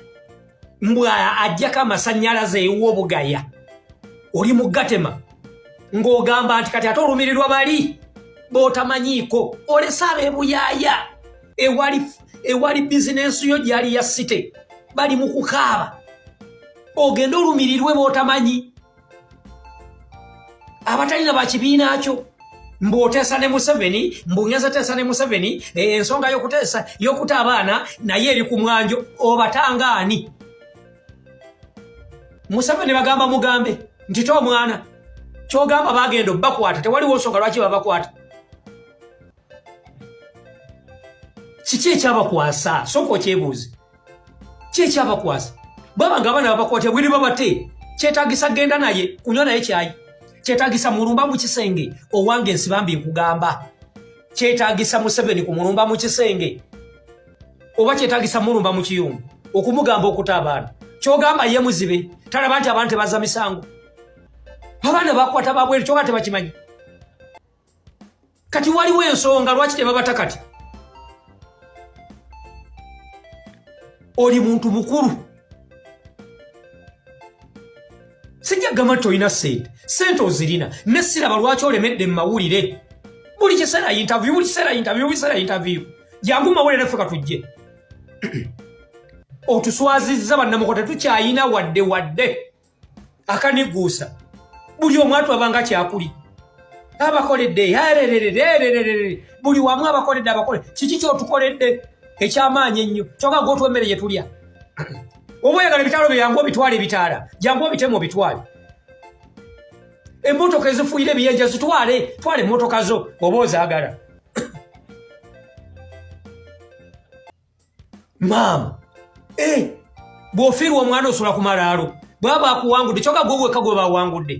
mbw ajjako amasannyalaze ew'o Bugaya, oli mu gatema ng'ogamba nti kati ate olumirirwa bali b'otamanyiiko, olese ab'ebuyaaya ewali bizinensi yo gyali ya site bali mu kukaaba, ogende olumirirwe b'otamanyi abatalina bakibiina kyo, mbu oteesa ne Museveni, mbu ngenza teesa ne Museveni. Ensonga y'okuteesa y'okuta abaana naye eri ku mwanjo. Obatanga ani? Museveni bagamba mugambe nti te omwana kyogamba bagenda obbakwata, tewaliwo nsonga lwaki babakwata. Kiki ekyabakwasa? Sooka okyebuuze, ki ekyabakwasa? Baba nga abaana babakwata bweri babate, kyetagisa genda naye kunywa naye kyayi, kyetagisa mulumba mu kisenge? Owange Nsibambi, nkugamba, kyetagisa Museveni kumulumba mu kisenge oba kyetagisa mulumba mu kiyungu okumugamba okuta abaana? Kyogamba ye muzibe, talaba nti abantu tebaza misango, abaana bakwata babweru, kyoga tebakimanyi? Kati waliwo ensonga lwaki tebabata. Kati oli muntu mukulu, sijja kugamba nti olina sente, sente ozirina, ne siraba lwaki olemedde mu mawulire. Buli kiseera interview, buli kiseera interview, buli kiseera interview. Jangu mawulire naffe katujje. Otuswazizza bannamuko, tetukyayina wadde akaniguusa. Buli omu atwabanga kyakuli abakoledde erererererere, buli wamu abakoledde, abakole. Kiki kyotukoledde ekyamaanyi ennyo? Kyoka gwe otuwa emmere gye tulya. Oba oyagala ebitaalo bye, jangu obitwale. Ebitaala jangu obitemu obitwale. Emmotoka ezifuuyira ebiyenja zitwale, twala emmotoka zo oba ozaagala. Maama, bw'ofiirwa omwana osula ku malaalo, bwaba akuwangudde, kyoka gwe wekka gwe bawangudde.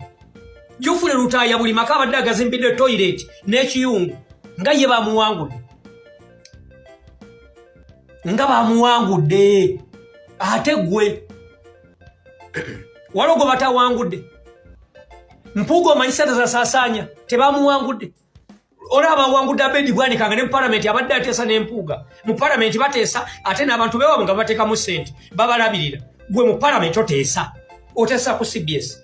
Jufule Lutaaya buli maka abadde agazimbidde toyireti n'ekiyungu, nga ye bamuwangudde, nga bamuwangudde, ate gwe Waliwo gwe batawangudde? Mpuuga omanyi sente zasaasaanya, tebamuwangudde. Olaba bawangudde Abedi Bwanika, nga ne mu palamenti abadde ateesa n'Empuuga. Mu palamenti bateesa, ate n'abantu beewabwe nga bateekamu sente, babalabirira. Gwe mu palamenti oteesa, oteesa ku CBS,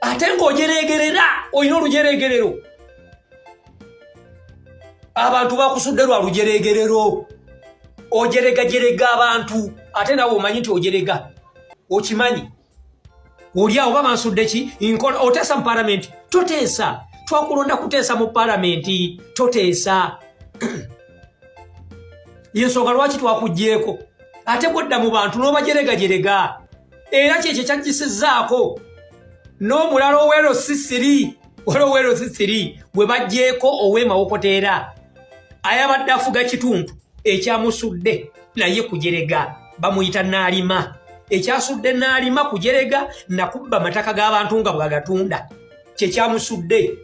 ate ng'ojereegerera, olina olujereegerero. Abantu bakusudde lwa lujereegerero, ojeregajerega abantu, ate nawe omanyi nti ojerega, okimanyi. Oli awo babansudde ki? Nkola oteesa mu palamenti, toteesa. Twakulonda kuteesa mu palamenti, toteesa. Yensonga lwaki twakuggyeeko, ate gwodda mu bantu n'obajeregajerega. Era kyekyo kyaggisizzaako n'omulala owero sisiri, waliwo owero sisiri gwe baggyeeko ow'Emawokoteera, ayabadde afuga kitundu ekyamusudde naye kujerega, bamuyita Naalima. Ekyasudde Naalima kujerega nakubba mataka g'abantu nga bwagatunda, kyekyamusudde.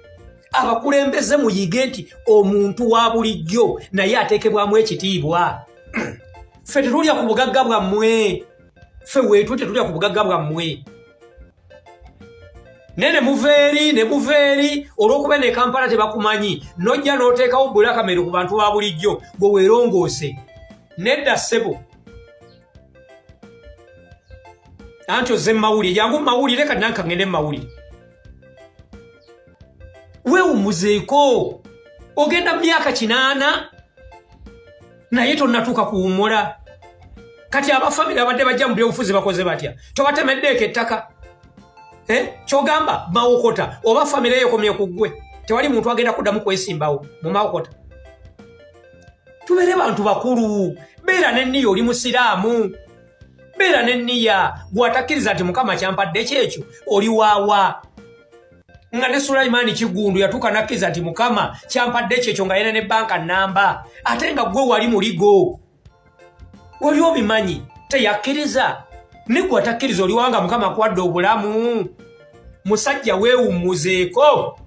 Abakulembeze muyige nti omuntu wa bulijjo naye ateekebwamu ekitiibwa. Ffe tetulya ku bugagga bwammwe, ffe weetu tetulya ku bugagga bwammwe. Naye ne muva eri, ne muva eri, olw'okuba ne Kampala tebakumanyi, nojja n'oteekawo bulakamere ku bantu ba bulijjo, gwe weerongoose. Nedda ssebo, anti ozze mumawulire, jangu mumawulire. Kati nanka ngende mumawulire. Weewumuzeeko, ogenda mu myaka 80 naye tonnatuuka kuwummula. Kati abafamire abadde bajja mu byobufuzi bakoze batya? Tobatemeddeeko ettaka? Eh? Kyogamba Mawokota oba famire yekomye ku ggwe, tewali muntu agenda kuddamu kwesimbawo mu Mawokota? Tubeere bantu bakulu. Beera nenniya, oli musiraamu, beera nenniya. Gwatakkiriza nti Mukama kyampadde kyekyo, oli waawa? Nga ne Sulaimaani Kigundu yatuuka nakkiriza nti Mukama kyampadde kyekyo, nga yena ne banka namba, ate nga gwe wali muligo, wali obimanyi, teyakkiriza. Ne gwe atakkiriza, oliwanga Mukama akwadde obulamu? Musajja, weewummuzeeko.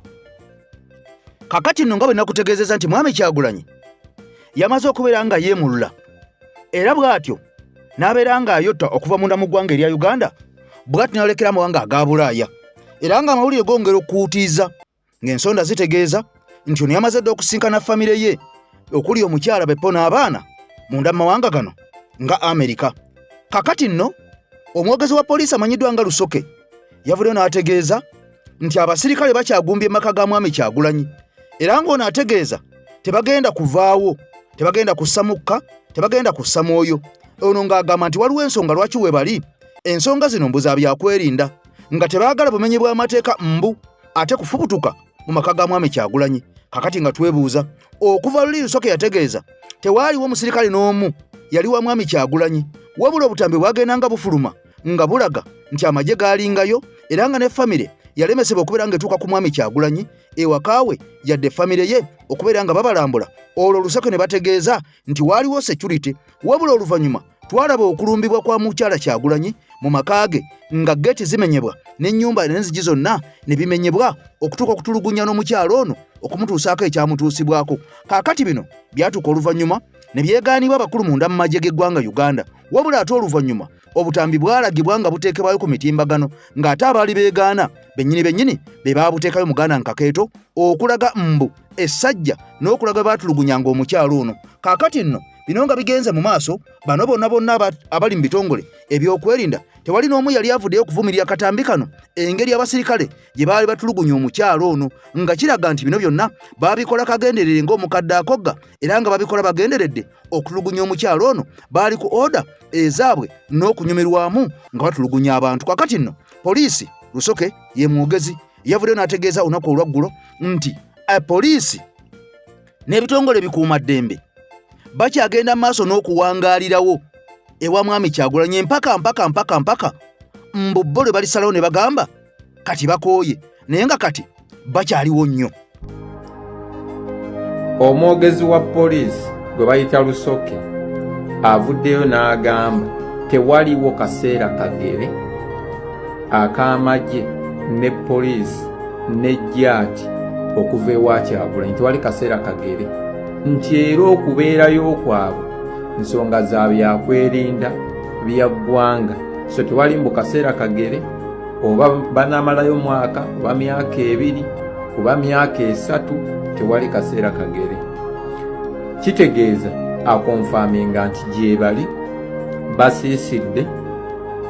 Kakati nno nga bwe nakutegeezeza nti Mwami Kyagulanyi yamaze okubeera nga yeemulula, era bw'atyo n'abeera ng'ayotta okuva munda mu ggwanga erya Uganda, bw'atyo n'alekera amawanga aga Bulaaya, era ng'amawulire gongera okukuutiiza ng'ensonda zitegeeza nti ono yamaze dda okusinkana famire ye okuli omukyala Beppo n'abaana munda mu mawanga gano nga Amerika. Kakati nno omwogezi wa poliisi amanyiddwa nga Lusoke yavuddeyo n'ategeeza nti abasirikale bakyagumbye maka ga Mwami Kyagulanyi, era ng'ono ategeeza tebagenda kuvaawo, tebagenda kussa mukka, tebagenda kussa mwoyo. Ono ng'agamba nti waliwo ensonga lwaki we bali, ensonga zino mbu za byakwerinda, nga tebaagala bumenyi bw'amateeka mbu ate kufubutuka mu maka ga Mwami Kyagulanyi. Kakati nga twebuuza, okuva luli Lusoke yategeeza tewaaliwo musirikale n'omu yali wa Mwami Kyagulanyi, wabula obutambi bwagenda nga bufuluma nga bulaga nti amagye gaalingayo, era nga ne famire yalemesebwa okubeera ng'etuuka ku Mwami Kyagulanyi ewaka we, yadde famire ye okubeera nga babalambula. Olwo Lusake ne bategeeza nti waaliwo security, wabula oluvannyuma twalaba okulumbibwa kwa mukyala Kyagulanyi mu maka ge, nga geeti zimenyebwa n'ennyumba n'enzigi zonna ne bimenyebwa, okutuuka okutulugunya n'omukyala ono okumutuusaako ekyamutuusibwako. Kaakati bino byatuuka oluvannyuma ne byegaanibwa abakulu munda mu magye g'eggwanga Uganda, wabula ate oluvannyuma obutambi bwalagibwa nga buteekebwayo ku mitimbagano, ng'ate abaali beegaana bennyini bennyini be baabuteekayo muganda nkakeeto okulaga mbu essajja n'okulaga baatulugunyanga omukyalo ono. Kaakati nno bino nga bigenze mu maaso, bano bonna bonna abali mu bitongole ebyokwerinda tewali n'omu yali avuddeyo okuvumirira katambi kano, engeri abasirikale gye baali batulugunya omukyalo ono, nga kiraga nti bino byonna baabikola kagenderere ng'omukadde akogga, era nga babikola bagenderedde okutulugunya omukyalo ono. Baali ku oda ezaabwe n'okunyumirwamu nga batulugunya abantu. Kakati nno poliisi, Lusoke ye mwogezi, yavuddeyo n'ategeeza olunaku olwaggulo nti poliisi n'ebitongole bikuumaddembe bakyagenda maaso n'okuwangaalirawo ewa Mwami Kyagulanyi mpaka mpaka mpaka mpaka mbu bo lwe balisalawo ne bagamba kati bakooye, naye nga kati bakyaliwo nnyo. Omwogezi wa poliisi gwe bayita Lusoke avuddeyo n'agamba tewaliwo kaseera kagere ak'amagye ne poliisi ne jaati okuva ewa Kyagulanyi, tewali kaseera kagere, nti era okubeerayo kwabwe nsonga za byakwerinda bya ggwanga. So tewali mbu kaseera kagere oba banaamalayo mwaka oba myaka ebiri oba myaka esatu, tewali kaseera kagere. Kitegeeza akonfaminga nti gyebali basiisidde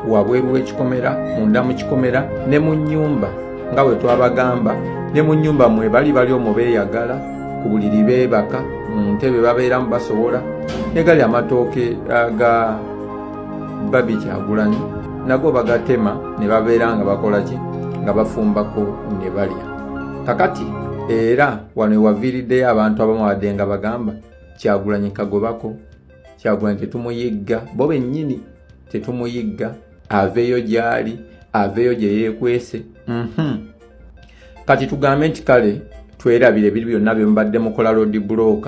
wabweru w'ekikomera, munda mu kikomera ne mu nnyumba, nga bwe twabagamba, ne mu nnyumba mwe bali, bali omwo beeyagala, ku buliri beebaka, mu ntebe babeeramu basobola. Ne gali amatooke ga Barbie Kyagulanyi nago bagatema ne babeera nga bakola ki, nga bafumbako ne balya. Kakati era wano ewaviiriddeyo abantu abamu abadde nga bagamba Kyagulanyi kagobako, Kyagulanyi tetumuyigga, bo bennyini tetumuyigga, aveeyo gy'ali, aveeyo gye yeekwese. Kati tugambe nti kale twerabire ebiri byonna bye mubadde mukola, road block,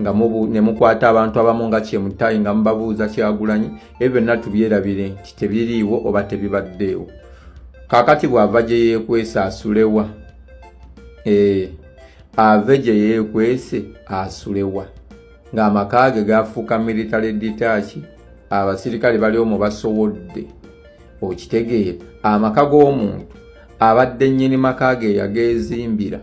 nga ne mukwata abantu abamu nga Kyemutayi nga mubabuuza Kyagulanyi, ebyo byonna tubyerabire nti tebiriiwo oba tebibaddeewo. Kaakati bw'ava gye yeekwese asulewa? Ave gye yeekwese asulewa ng'amaka ge gafuuka military detach, abasirikale bali omwo basowodde. Okitegeera, amaka g'omuntu abadde nnyini maka ge yageezimbira,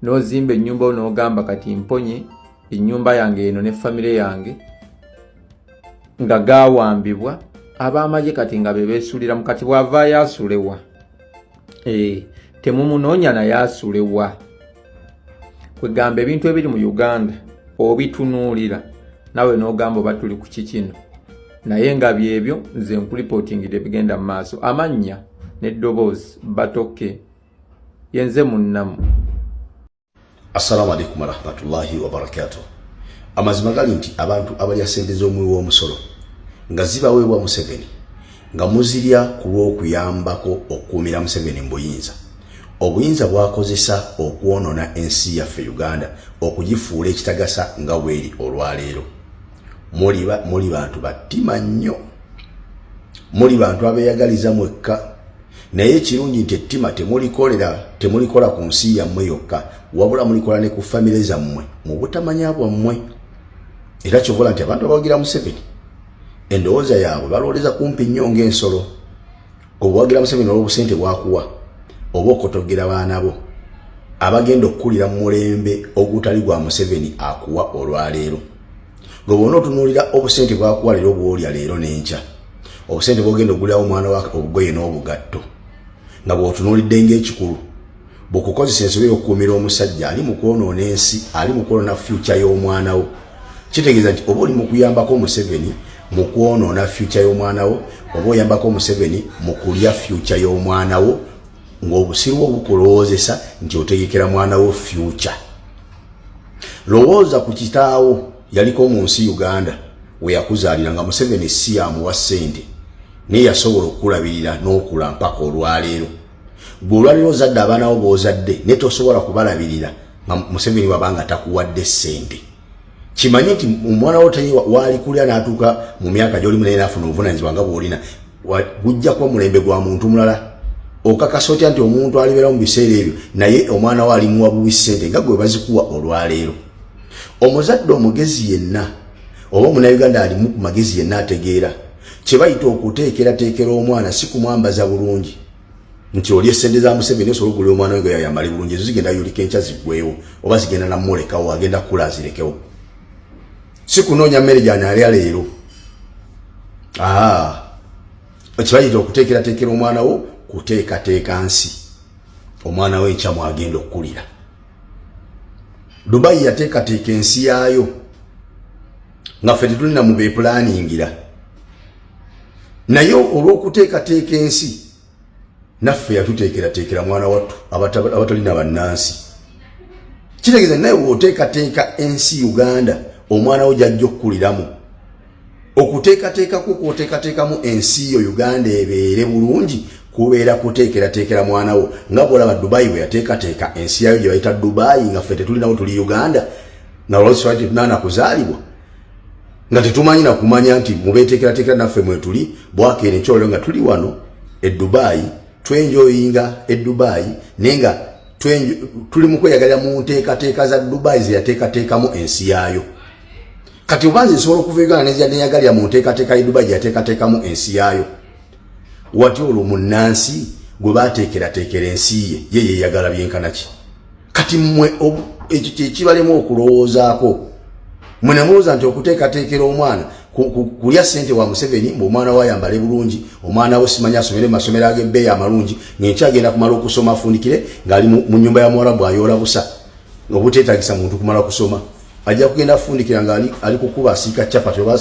n'ozimba ennyumba n'ogamba kati mponye ennyumba yange eno ne famire yange, nga gawambibwa ab'amagye, kati nga be beesuliramu. Kati bw'avaayo asulewa? Temumunoonya naye asulewa? Kwegamba ebintu ebiri mu Uganda obitunuulira nawe n'ogamba oba tuli ku kikino, naye nga byebyo nze nkulipootingidde ebigenda mu maaso. Amannya n'eddoboozi batoke yenze munnamu. Assalamu alaikum warahmatullahi wabarakatuh. Amazima gali nti abantu abalya sente z'omuwi w'omusolo nga zibaweebwa Museveni, nga muzirya ku lw'okuyambako okukuumira Museveni mu buyinza, obuyinza bwakozesa okwonoona ensi yaffe Uganda okugifuula ekitagasa nga bweri olwaleero, muli bantu battima nnyo, muli bantu abeeyagaliza mwekka. Naye ekirungi nti ettima temulikola ku nsi yammwe yokka, wabula mulikola ne ku famire zammwe mu butamanya bwammwe. Era kyovola nti abantu abawagira Museveni endowooza yaabwe balowooleza kumpi nnyo ng'ensolo. Obuwagira Museveni olw'obusente bwakuwa, oba okotogera baana bo abagenda okukulira mu mulembe ogutali gwa Museveni akuwa olwaleero. Gwe bwona otunuulira obusente bwakuwa leero, bwolya leero n'enkya, obusente bwogenda ogulirawo omwana wa obugoye n'obugatto, nga bw'otunuulidde ng'ekikulu, bw'okukozesa ensobi y'okukuumira omusajja ali mu kwonoona ensi, ali mu kwonoona future y'omwana wo, kitegeeza nti oba oli mu kuyambako Museveni mu kwonoona future y'omwana wo, oba oyambako Museveni mu kulya future y'omwana wo, ng'obusiru bwo bukulowoozesa nti otegekera mwana wo future. Lowooza ku kitaawo yaliko mu nsi Uganda we yakuzaalira nga Museveni si yamuwa ssente, naye yasobola okukulabirira n'okula mpaka olwaleero. Gwe olwaleero ozadde abaana bo b'ozadde, naye tosobola kubalabirira nga Museveni wabanga takuwadde ssente. Kimanye nti omwana wo waali kulya n'atuuka mu myaka gy'olimu, naye n'afuna obuvunanyizibwa nga bw'olina, gujja kuba mulembe gwa muntu mulala. Okakasa otya nti omuntu alibeera mu biseera ebyo naye omwana we alimuwa buwi ssente nga gwe bazikuwa olwaleero? Omuzadde omugezi yenna oba omunauganda alimu ku magezi yenna ategeera kye bayita okuteekerateekera omwana, si kumwambaza bulungi nti oli esente za Museveni osobola okugulira omwana we nga yayambale bulungi. Ezo zigenda yulika enkya ziggwewo, oba zigenda namulekawo, agenda kukula azirekewo. Si kunoonya mmere gyanalya leero. Ekibayita okuteekerateekera omwana wo kuteekateeka nsi omwana we enkya mwagenda okukulira. Dubai yateekateeka ensi yaayo nga ffe tetulina mu beepulaningira, naye olw'okuteekateeka ensi naffe yatuteekerateekera mwana wattu abatalina bannansi. Kitegeeza naye bw'oteekateeka ensi Uganda omwana wo gyajja okukuliramu, okuteekateekako kwoteekateekamu ensi yo Uganda ebeere bulungi kubeera kuteekerateekera mwana wo, nga bwolaba Dubai bwe yateekateeka ensi yayo gye bayita Dubai, nga ffe tetulinawo, tuli Uganda, nga lwaki tetunaana kuzaalibwa nga tetumanyi na kumanya nti mubeteekerateekera naffe mwetuli. Bwakeera ekyolero nga tuli wano e Dubai, twenjoyinga e Dubai, naye nga tuli mu kweyagalira mu nteekateeka za Dubai ze yateekateekamu ensi yaayo. Kati oba nze nsobola okuva Uganda neyagalira mu nteekateeka ye Dubai gye yateekateekamu ensi yaayo. Watya olwo munnansi gwe bateekerateekera ensi ye, ye yeeyagala byenkana ki? Kati mmwe ekyo kyekibalemu okulowoozaako. Mwe nemulowooza nti okuteekateekera omwana kulya ssente wa Museveni, mbu omwana we ayambale bulungi, omwana we simanyi asomere mu masomero ag'ebbeeyi amalungi, ng'enkya agenda kumala okusoma afundikire ng'ali mu nnyumba ya Muwarabu ayoola busa, obuteetagisa muntu kumala kusoma. Ajja kugenda afundikira nga ali kukuba asiika chapati oba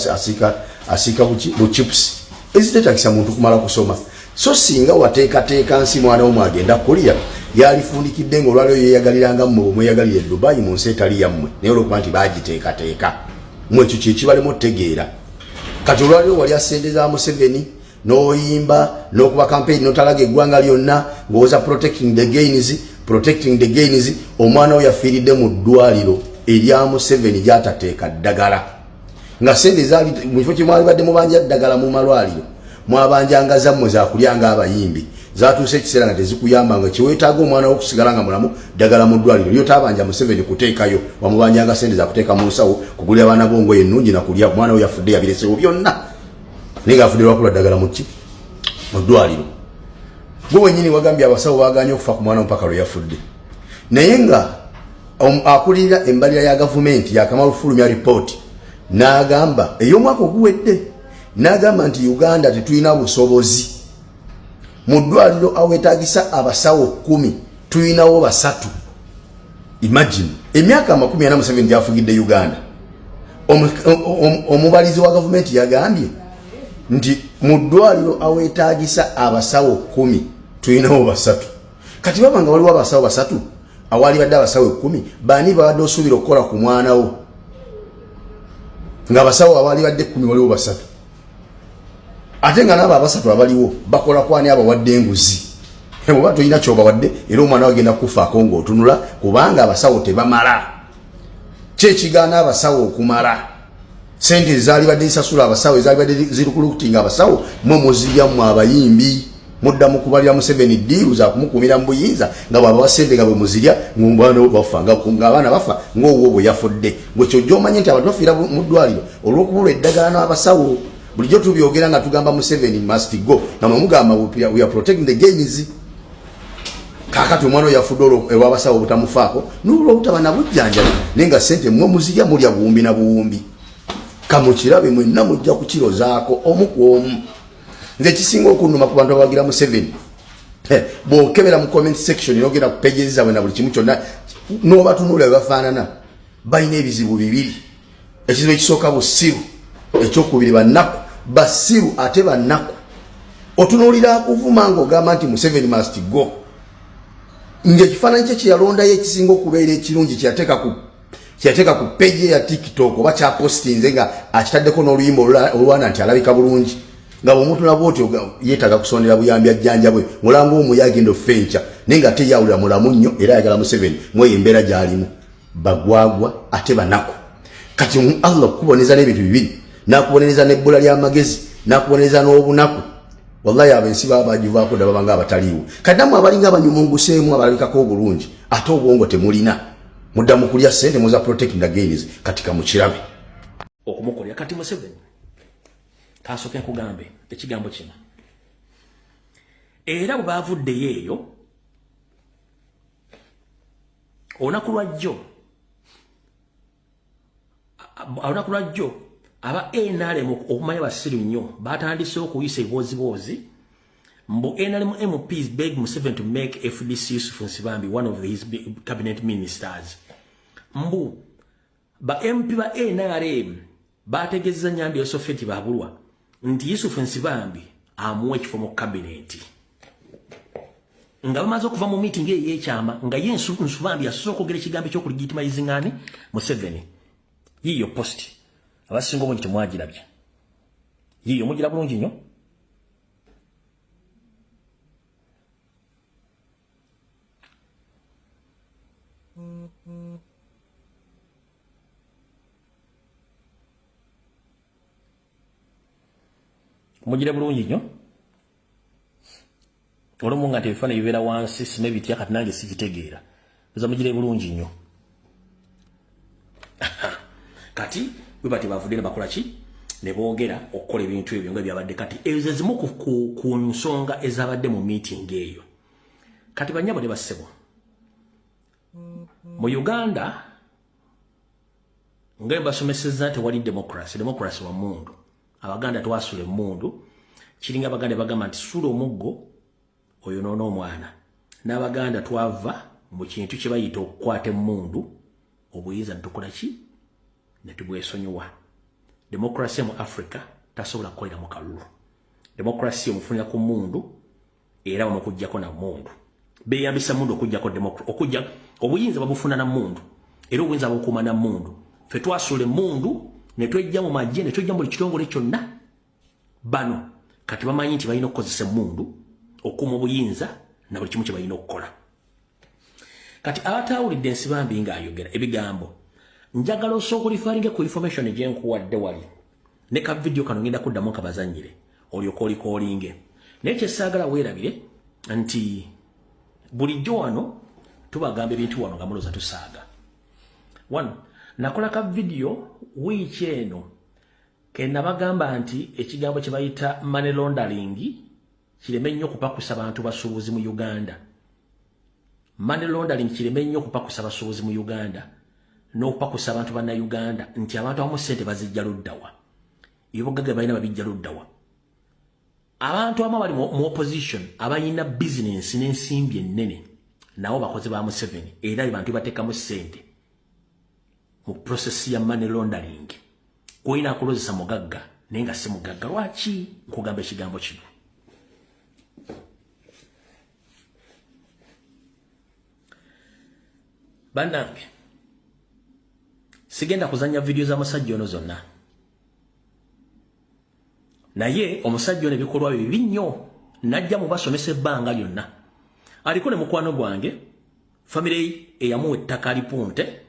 asiika buchipusi eziteetagisa muntu kumala kusoma. So singa wateekateeka nsi mwana wo mwagenda kulya, yalifundikidde ng'olwaleero yeeyagaliranga mmwe bwe mweyagalira e Dubai mu nsi etali yammwe, naye olwokuba nti baagiteekateeka mwe, ekyo kye kibalema otegeera. Kati olwaleero walya ssente za Museveni n'oyimba n'okuba campaign n'otalaga eggwanga lyonna ng'owoza protecting the gains, protecting the gains. Omwana we yafiiridde mu ddwaliro erya Museveni gy'atateeka ddagala, nga ssente zaali mu kifo kyemwalibadde mubanja ddagala mu malwaliro, mwabanjanga zammwe zakulya ng'abayimbi. Zatuuse ekiseera nga tezikuyamba, nga kyeweetaaga omwana wo okusigala nga mulamu ddagala mu ddwaliro lyotaabanja Museveni kuteekayo, wamubanjanga ssente zakuteeka mu nsawo kugulira abaana bo ngoye ennungi na kulya. Omwana we yafudde yabiresewo byonna, naye ng'afudde lwakula ddagala muki mu ddwaliro. Gwe wenyini wagambye abasawo baganye okufa ku mwana mpaka lwe yafudde, naye nga akulirira embalira ya gavumenti yakamala okufulumya ripooti n'agamba ey'omwaka oguwedde, n'agamba nti Uganda tetulina busobozi mu ddwaliro awetagisa abasawo 10 tulinawo 3. Imagine emyaka 40 Museveni gyafugidde Uganda, omubalizi wa gavumenti yagambye nti mu ddwaliro awetagisa abasawo 10 tulinawo 3. Kati baba nga waliwo abasawo 3 awali badde abasawo 10, baani babadde osuubira okukola ku mwana wo nga abasawo awali badde 10 waliwo 3, ate nga n'abo abasatu abaliwo bakola kwani abawadde enguzi? Oba tolina kyobawadde, era omwana wagenda kufaako ng'otunula, kubanga abasawo tebamala. Kyekigaana abasawo okumala, sente ezaali badde zisasula abasawo, ezaali badde zirukulukutinga abasawo, mwe muzirya mmwe abayimbi. Mudda mu kubalira Museveni ddiiru za kumukuumira mu buyinza, nga bw'abawa sente nga bwe muzirya, ng'omwana bafa, ng'abaana bafa ng'owuwo bwe yafudde. Gwe kyojja omanye nti abantu bafiira mu ddwaliro olw'okubulwa eddagala n'abasawo. Bulijjo tubyogera nga tugamba Museveni must go, nga mwe mugamba we are protecting the gains. Kaakati omwana oyo yafudde olw'abasawo obutamufaako n'olwobutaba na bujjanjabi, naye nga sente mmwe muzirya, mulya buwumbi na buwumbi. Kamukirabe mwenna mujja kukirozaako omu ku omu. Nze ekisinga okunnuma ku bantu abawagira Museveni, bw'okebera mu comment section n'ogenda ku pages zaabwe na buli kimu kyonna n'obatunuulira bwe bafaanana, balina ebizibu bibiri. Ekizibu ekisooka busiru, ekyokubiri bannaku. Basiru ate bannaku. Otunuulira akuvuma ng'ogamba nti Museveni must go, ng'ekifaananyi kye kyeyalondayo ekisinga okubeera ekirungi kyeyateeka ku page ya TikTok oba kyapostinze nga akitaddeko n'oluyimba olwana nti alabika bulungi, nga bw'omuntu nabwotyo yeetaaga kusondera buyambi ajjanjabwe, ng'olanga omuyo agenda okufa enkya, naye nga ate yawulira mulamu nnyo era ayagala Museveni mweyo embeera gy'alimu. Bagwagwa ate banaku. Kati Allah okukuboneza n'ebintu bibiri, n'akubonereza n'ebbula ly'amagezi, n'akubonereza n'obunaku, wallahi abo ensi baba bagivaako dda, babanga abataliiwo. Kati nammwe abalinga abanyumunguseemu abalabikako obulungi ate obwongo temulina, mudda mu kulya ssente muza protecting the gains. Kati kamukirabe okumukolera. Kati Museveni, kasooke nkugambe ekigambo kino. Era bwe bavuddeyo eyo olunaku lwajjo, aba NRM okumanya basiru nnyo batandise okuyisa ebibooziboozi mbu NRM MPs beg Museveni to make FDC Yusuf Nsibambi one of his cabinet ministers. Mbu ba MP ba NRM bategeeza Nyambi Yosofeti Babulwa nti Yusuf Nsibambi amuwa ekifo mu cabinet, nga bamaze okuva mu meeting eyo ey'ekyama, nga ye Nsibambi yasoose okwogera ekigambo eky'okulegitimizing ani? Museveni. Yiyo post, abasinga obungi temwagirabye. Yiyo, mugira bulungi nnyo. Mugire bulungi nnyo. Olumu nga nti ebifaananyi bibeera wansi sime bitya, kati nange sikitegeera eza. Mugire bulungi nnyo. Kati bwe bati bavudde ne bakola ki? Ne boogera okukola ebintu ebyo nga byabadde. Kati ezo zimu ku nsonga ezabadde mu meeting eyo. Kati bannyabo ne bassebo, mu Uganda nga basomesezza tewali democracy. Democracy wa mundu. Abaganda twasula emmundu. Kiringa Abaganda bagamba nti suula omuggo oyonoona omwana. N'Abaganda twava mu kintu kye bayita okukwata emmundu, obuyinza netukola ki, ne tubwesonyiwa. Democracy mu Africa tasobola kukolera mu kalulu. Democracy omufunira ku mundu, era bamukuggyako na mundu. Beeyambisa mundu okuggyako okujja obuyinza. Babufuna na mundu, era obuyinza bukuuma na mundu. Ffe twasula emundu ne twejja mu magye, ne twejja mu buli kitongole kyonna. Bano kati bamanyi nti balina okukozesa emundu okukuuma obuyinza na buli kimu kye balina okukola. Kati abatawulidde Ensibambi ng'ayogera ebigambo, njagala osooka oreferringe ku information gye nkuwadde wali ne ka video kano. Ngenda kuddamu nkabazannyire, olyoka orecallinge. Naye kyesaagala weerabire nti bulijjo wano tubagamba ebintu wano nga mulooza tusaaga. One, nakola ka video wiiki eno ke nabagamba nti ekigambo kye bayita money laundering kireme nnyo okupakusa bantu basuubuzi mu Uganda. Money laundering kireme nnyo okupakusa basuubuzi mu Uganda n'okupakusa abantu bannayuganda, nti abantu abamu ssente bazijja luddawa, ebibugagga balina babijja luddawa. Abantu abamu abali mu opposition abalina bizinensi n'ensimbi ennene nabo bakozi ba Museveni, era bantu bateekamu ssente mu process ya money laundering. Olina akulozesa mugagga naye nga si mugagga. Lwaki nkugamba ekigambo kino? Bannange, sigenda kuzanya vidiyo za musajja ono zonna, naye omusajja ono ebikolwa bye bibi nnyo. Najja mubasomesa ebbanga lyonna. Aliko ne mukwano gwange, famire eyamuwa ettaka alipunte,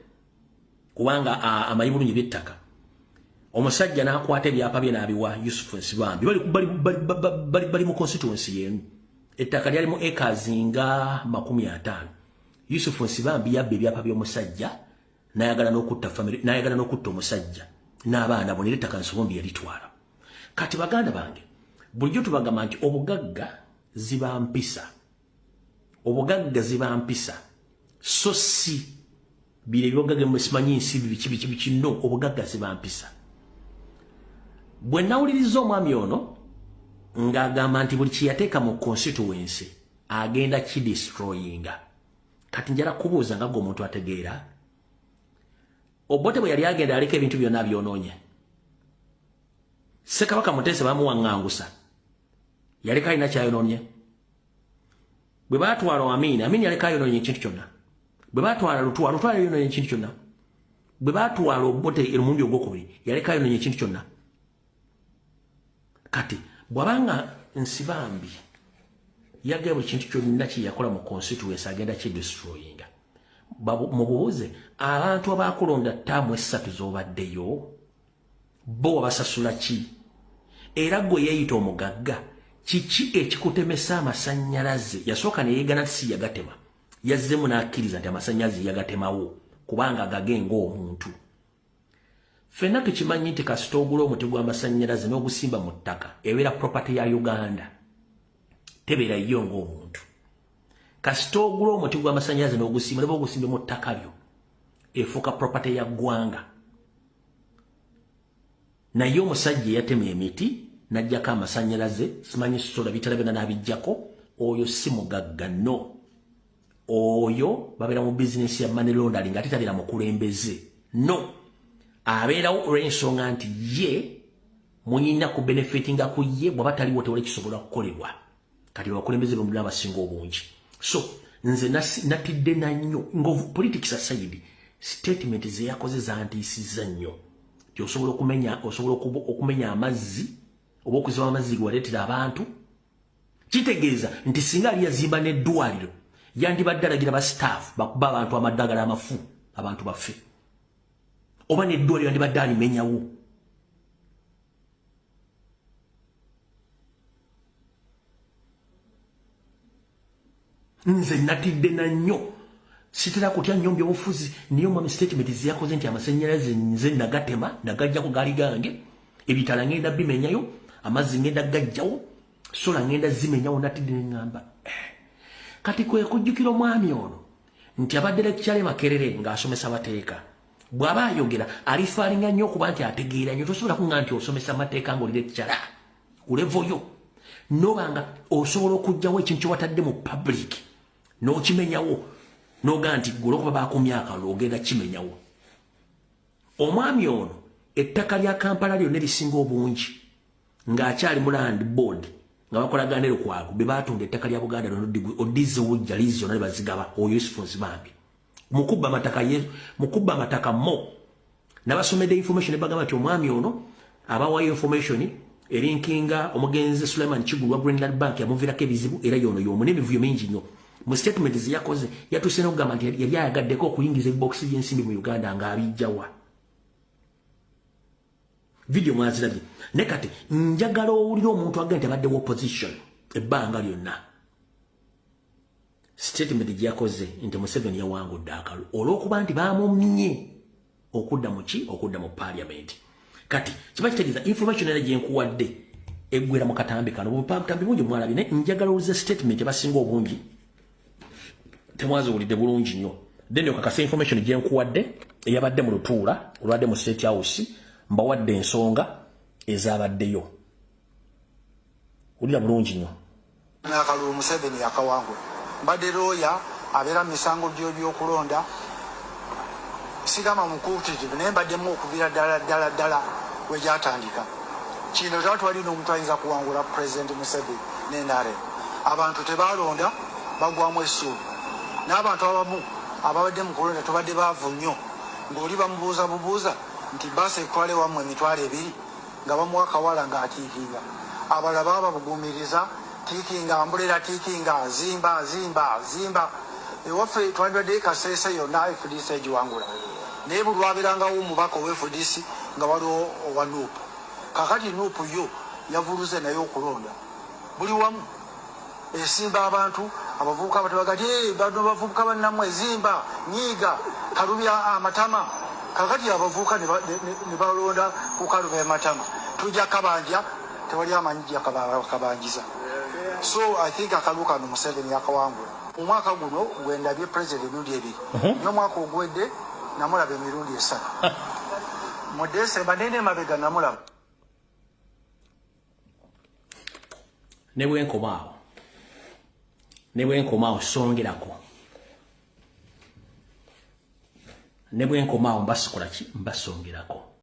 kubanga amanyi bulungi byettaka. Omusajja n'akwata ebyapa bye n'abiwa Yusufu Nsibambi. Bali mu constituency yemu. Ettaka lyali mu acres nga 50. Yusufu Nsibambi yabba ebyapa by'omusajja, n'ayagala n'okutta family, n'ayagala n'okutta omusajja n'abaana bo, nera ettaka Nsibambi yalitwala. Kati baganda bange, bulijjo tubagamba nti obugagga ziba mpisa, obugagga ziba mpisa, so si bino ebyobugagga mwesimanyi nsi biki biki biki. No, obugagga ziba mpisa. Bwe nawuliriza omwami ono ng'agamba nti buli kyeyateeka mu constituency agenda kidestroyinga, kati njala kubuuza nga gwe omuntu ategeera, Obote bwe yali agenda aleka ebintu byonna byonoonye? Ssekabaka Muteesa bamuwaŋŋangusa, yaleka alina kyayonoonye? Bwe baatwala Amini, Amini yaleka ayonoonye ekintu kyonna? Bwe baatwala Lutwa, Lutwa yayonoonye ekintu kyonna? Bwe baatwala Obote omulundi ogwokubiri, yaleka ayonoonye ekintu kyonna? Kati bw'abanga Nsibambi yagala buli kintu kyonna kye yakola mu constituency agenda kidestroyinga, mubuuze abantu abakulonda ttaamu 3 z'obaddeyo, bo wabasasula ki? Era gwe yeeyita omugagga, kiki ekikutemesa amasannyalaze? Yasooka neyeegana nti si yagatema, yazzemu n'akkiriza nti amasannyalaze yagatemawo kubanga gage ng'omuntu. Ffenna tukimanyi nti kasita ogula omuti gw'amasannyalaze n'ogusimba mu ttaka, ebeera property ya Uganda, tebeera yo ng'omuntu. Kasita ogula omuti gw'amasannyalaze n'ogusimba, neba ogusimbe mu ttaka lyo, efuuka property ya ggwanga. Naye omusajja eyatema emiti n'ajjako amasannyalaze, simanyi sola bitala byonna n'abijjako, oyo si mugagga. No, oyo babeera mu bizinesi ya money laundering, ate tabeera mukulembeze. No, abeerawo olw'ensonga nti ye muyina ku benefitinga ku ye, bw'aba taliwo tewali kisobola kukolebwa. Kati abakulembeze bemulina abasinga obungi. So nze natidde nannyo nga politics aside, statement zeyakoze zantiisizza nnyo, nti osobola okumenya, osobola okumenya amazzi oba okuziba amazzi ge waleetera abantu. Kitegeeza nti singa ali yazimba n'eddwaliro, yandibadde alagira ba staff bakuba abantu amaddagala amafu, abantu baffe, oba n'eddwaliro yandibadde alimenyawo. Nze natidde na nnyo. Sitera kutya nnyo byobufuzi, naye omwami statement zeyakoze nti amasannyalaze nze nagatema nagajjako gaali gange, Ebitala ngenda bimenyayo, amazzi ngenda gajjawo, sola ngenda zimenyawo. Natidde neŋŋamba kati kwe kujjukira omwami ono nti abadde lecturer Makerere ng'asomesa mateeka. Bw'aba ayogera alifaalinga nnyo okuba nti ategeera nnyo. Tosobola kuŋŋa nti osomesa mateeka ng'oli lecturer ku level yo, noba nga osobola okuggyawo ekintu kyewatadde mu public n'okimenyawo, n'ogaa nti gwe olwokuba bakumya akalulu ogenda kimenyawo. Omwami ono ettaka lya Kampala lyonna erisinga obungi, ng'akyali mu Land Board nga bakolagana ne Lukwago, be batunda ettaka lya Buganda lyonna oddizewo jalizi zonna ne bazigaba. Oyo Yusufu Nsibambi mukubba amataka, ye mukubba amataka mo. Nabasomedde information ne bagamba nti omwami ono abawayo information erinkinga omugenzi Suleiman Kigulu wa Greenland Bank yamuviirako ebizibu, era yono y'omu n'emivuyo mingi nnyo. Mu statement zeyakoze yatuuse n'okugamba nti yali ayagaddeko okuyingiza ebibokisi by'ensimbi mu Uganda ng'abijjawa. Video mwazirabye. Ne kati njagala owulire omuntu agenda nti abaddewo opposition ebbanga lyonna, statement gye yakoze nti Museveni yawangudde akalu olw'okuba nti bamumye okudda mu ki, okudda mu parliament. Kati kiba kitegeeza information era gyenkuwadde eggwera mu katambi kano. Butambi bungi mwalabye, naye njagala owulize statement ebasinga obungi temwaziwulidde bulungi nnyo. Then okakasa information gyenkuwadde eyabadde mu lutuula olwadde mu State House. Mbawadde ensonga ezabaddeyo, wulira bulungi nnyo. Akalulu Museveni yakawangula. Mbadde looya abeera mu misango gy'ebyokulonda, sigamba mukuutirivu, naye mbaddemu okuviira ddala ddala ddala wegyatandika. Kino twatwali n'omuntu ayinza kuwangula President Museveni ne NRM. Abantu tebalonda, bagwamu essuubi, n'abantu abamu ababadde mu kulonda tubadde baavu nnyo, ng'oli bamubuuza bubuuza nti baasi ekutwala ewammwe 20,000, nga bamuwa kawala ng'atiikinga. Abalala baba babugumiriza tiikinga mbulera, tiikinga zimba zimba zimba. Ewaffe twandibadde Kaseese yonna FDC egiwangula, naye buli lwabeerangawo omubaka owa FDC nga waliwo owa NUP. Kakati NUP yo yavuluze naye okulonda buli wamu esimba abantu abavubuka batebaga ti bano bavubuka bannammwe, zimba nyiiga kalubya amatama. Kakati abavubuka ne balonda ku kalubya amatama. Tujja kabanja, tewali amanyi jja kabanjiza. So I think akalulu kano Museveni yakawangula. Omwaka guno gwendabye president emirundi ebiri, naye omwaka oguwedde namulaba emirundi 3 mu Desemba, nene emabega namulaba. Ne bwenkomaawo songerako, ne bwenkomaawo mbasikola ki, mbasongerako.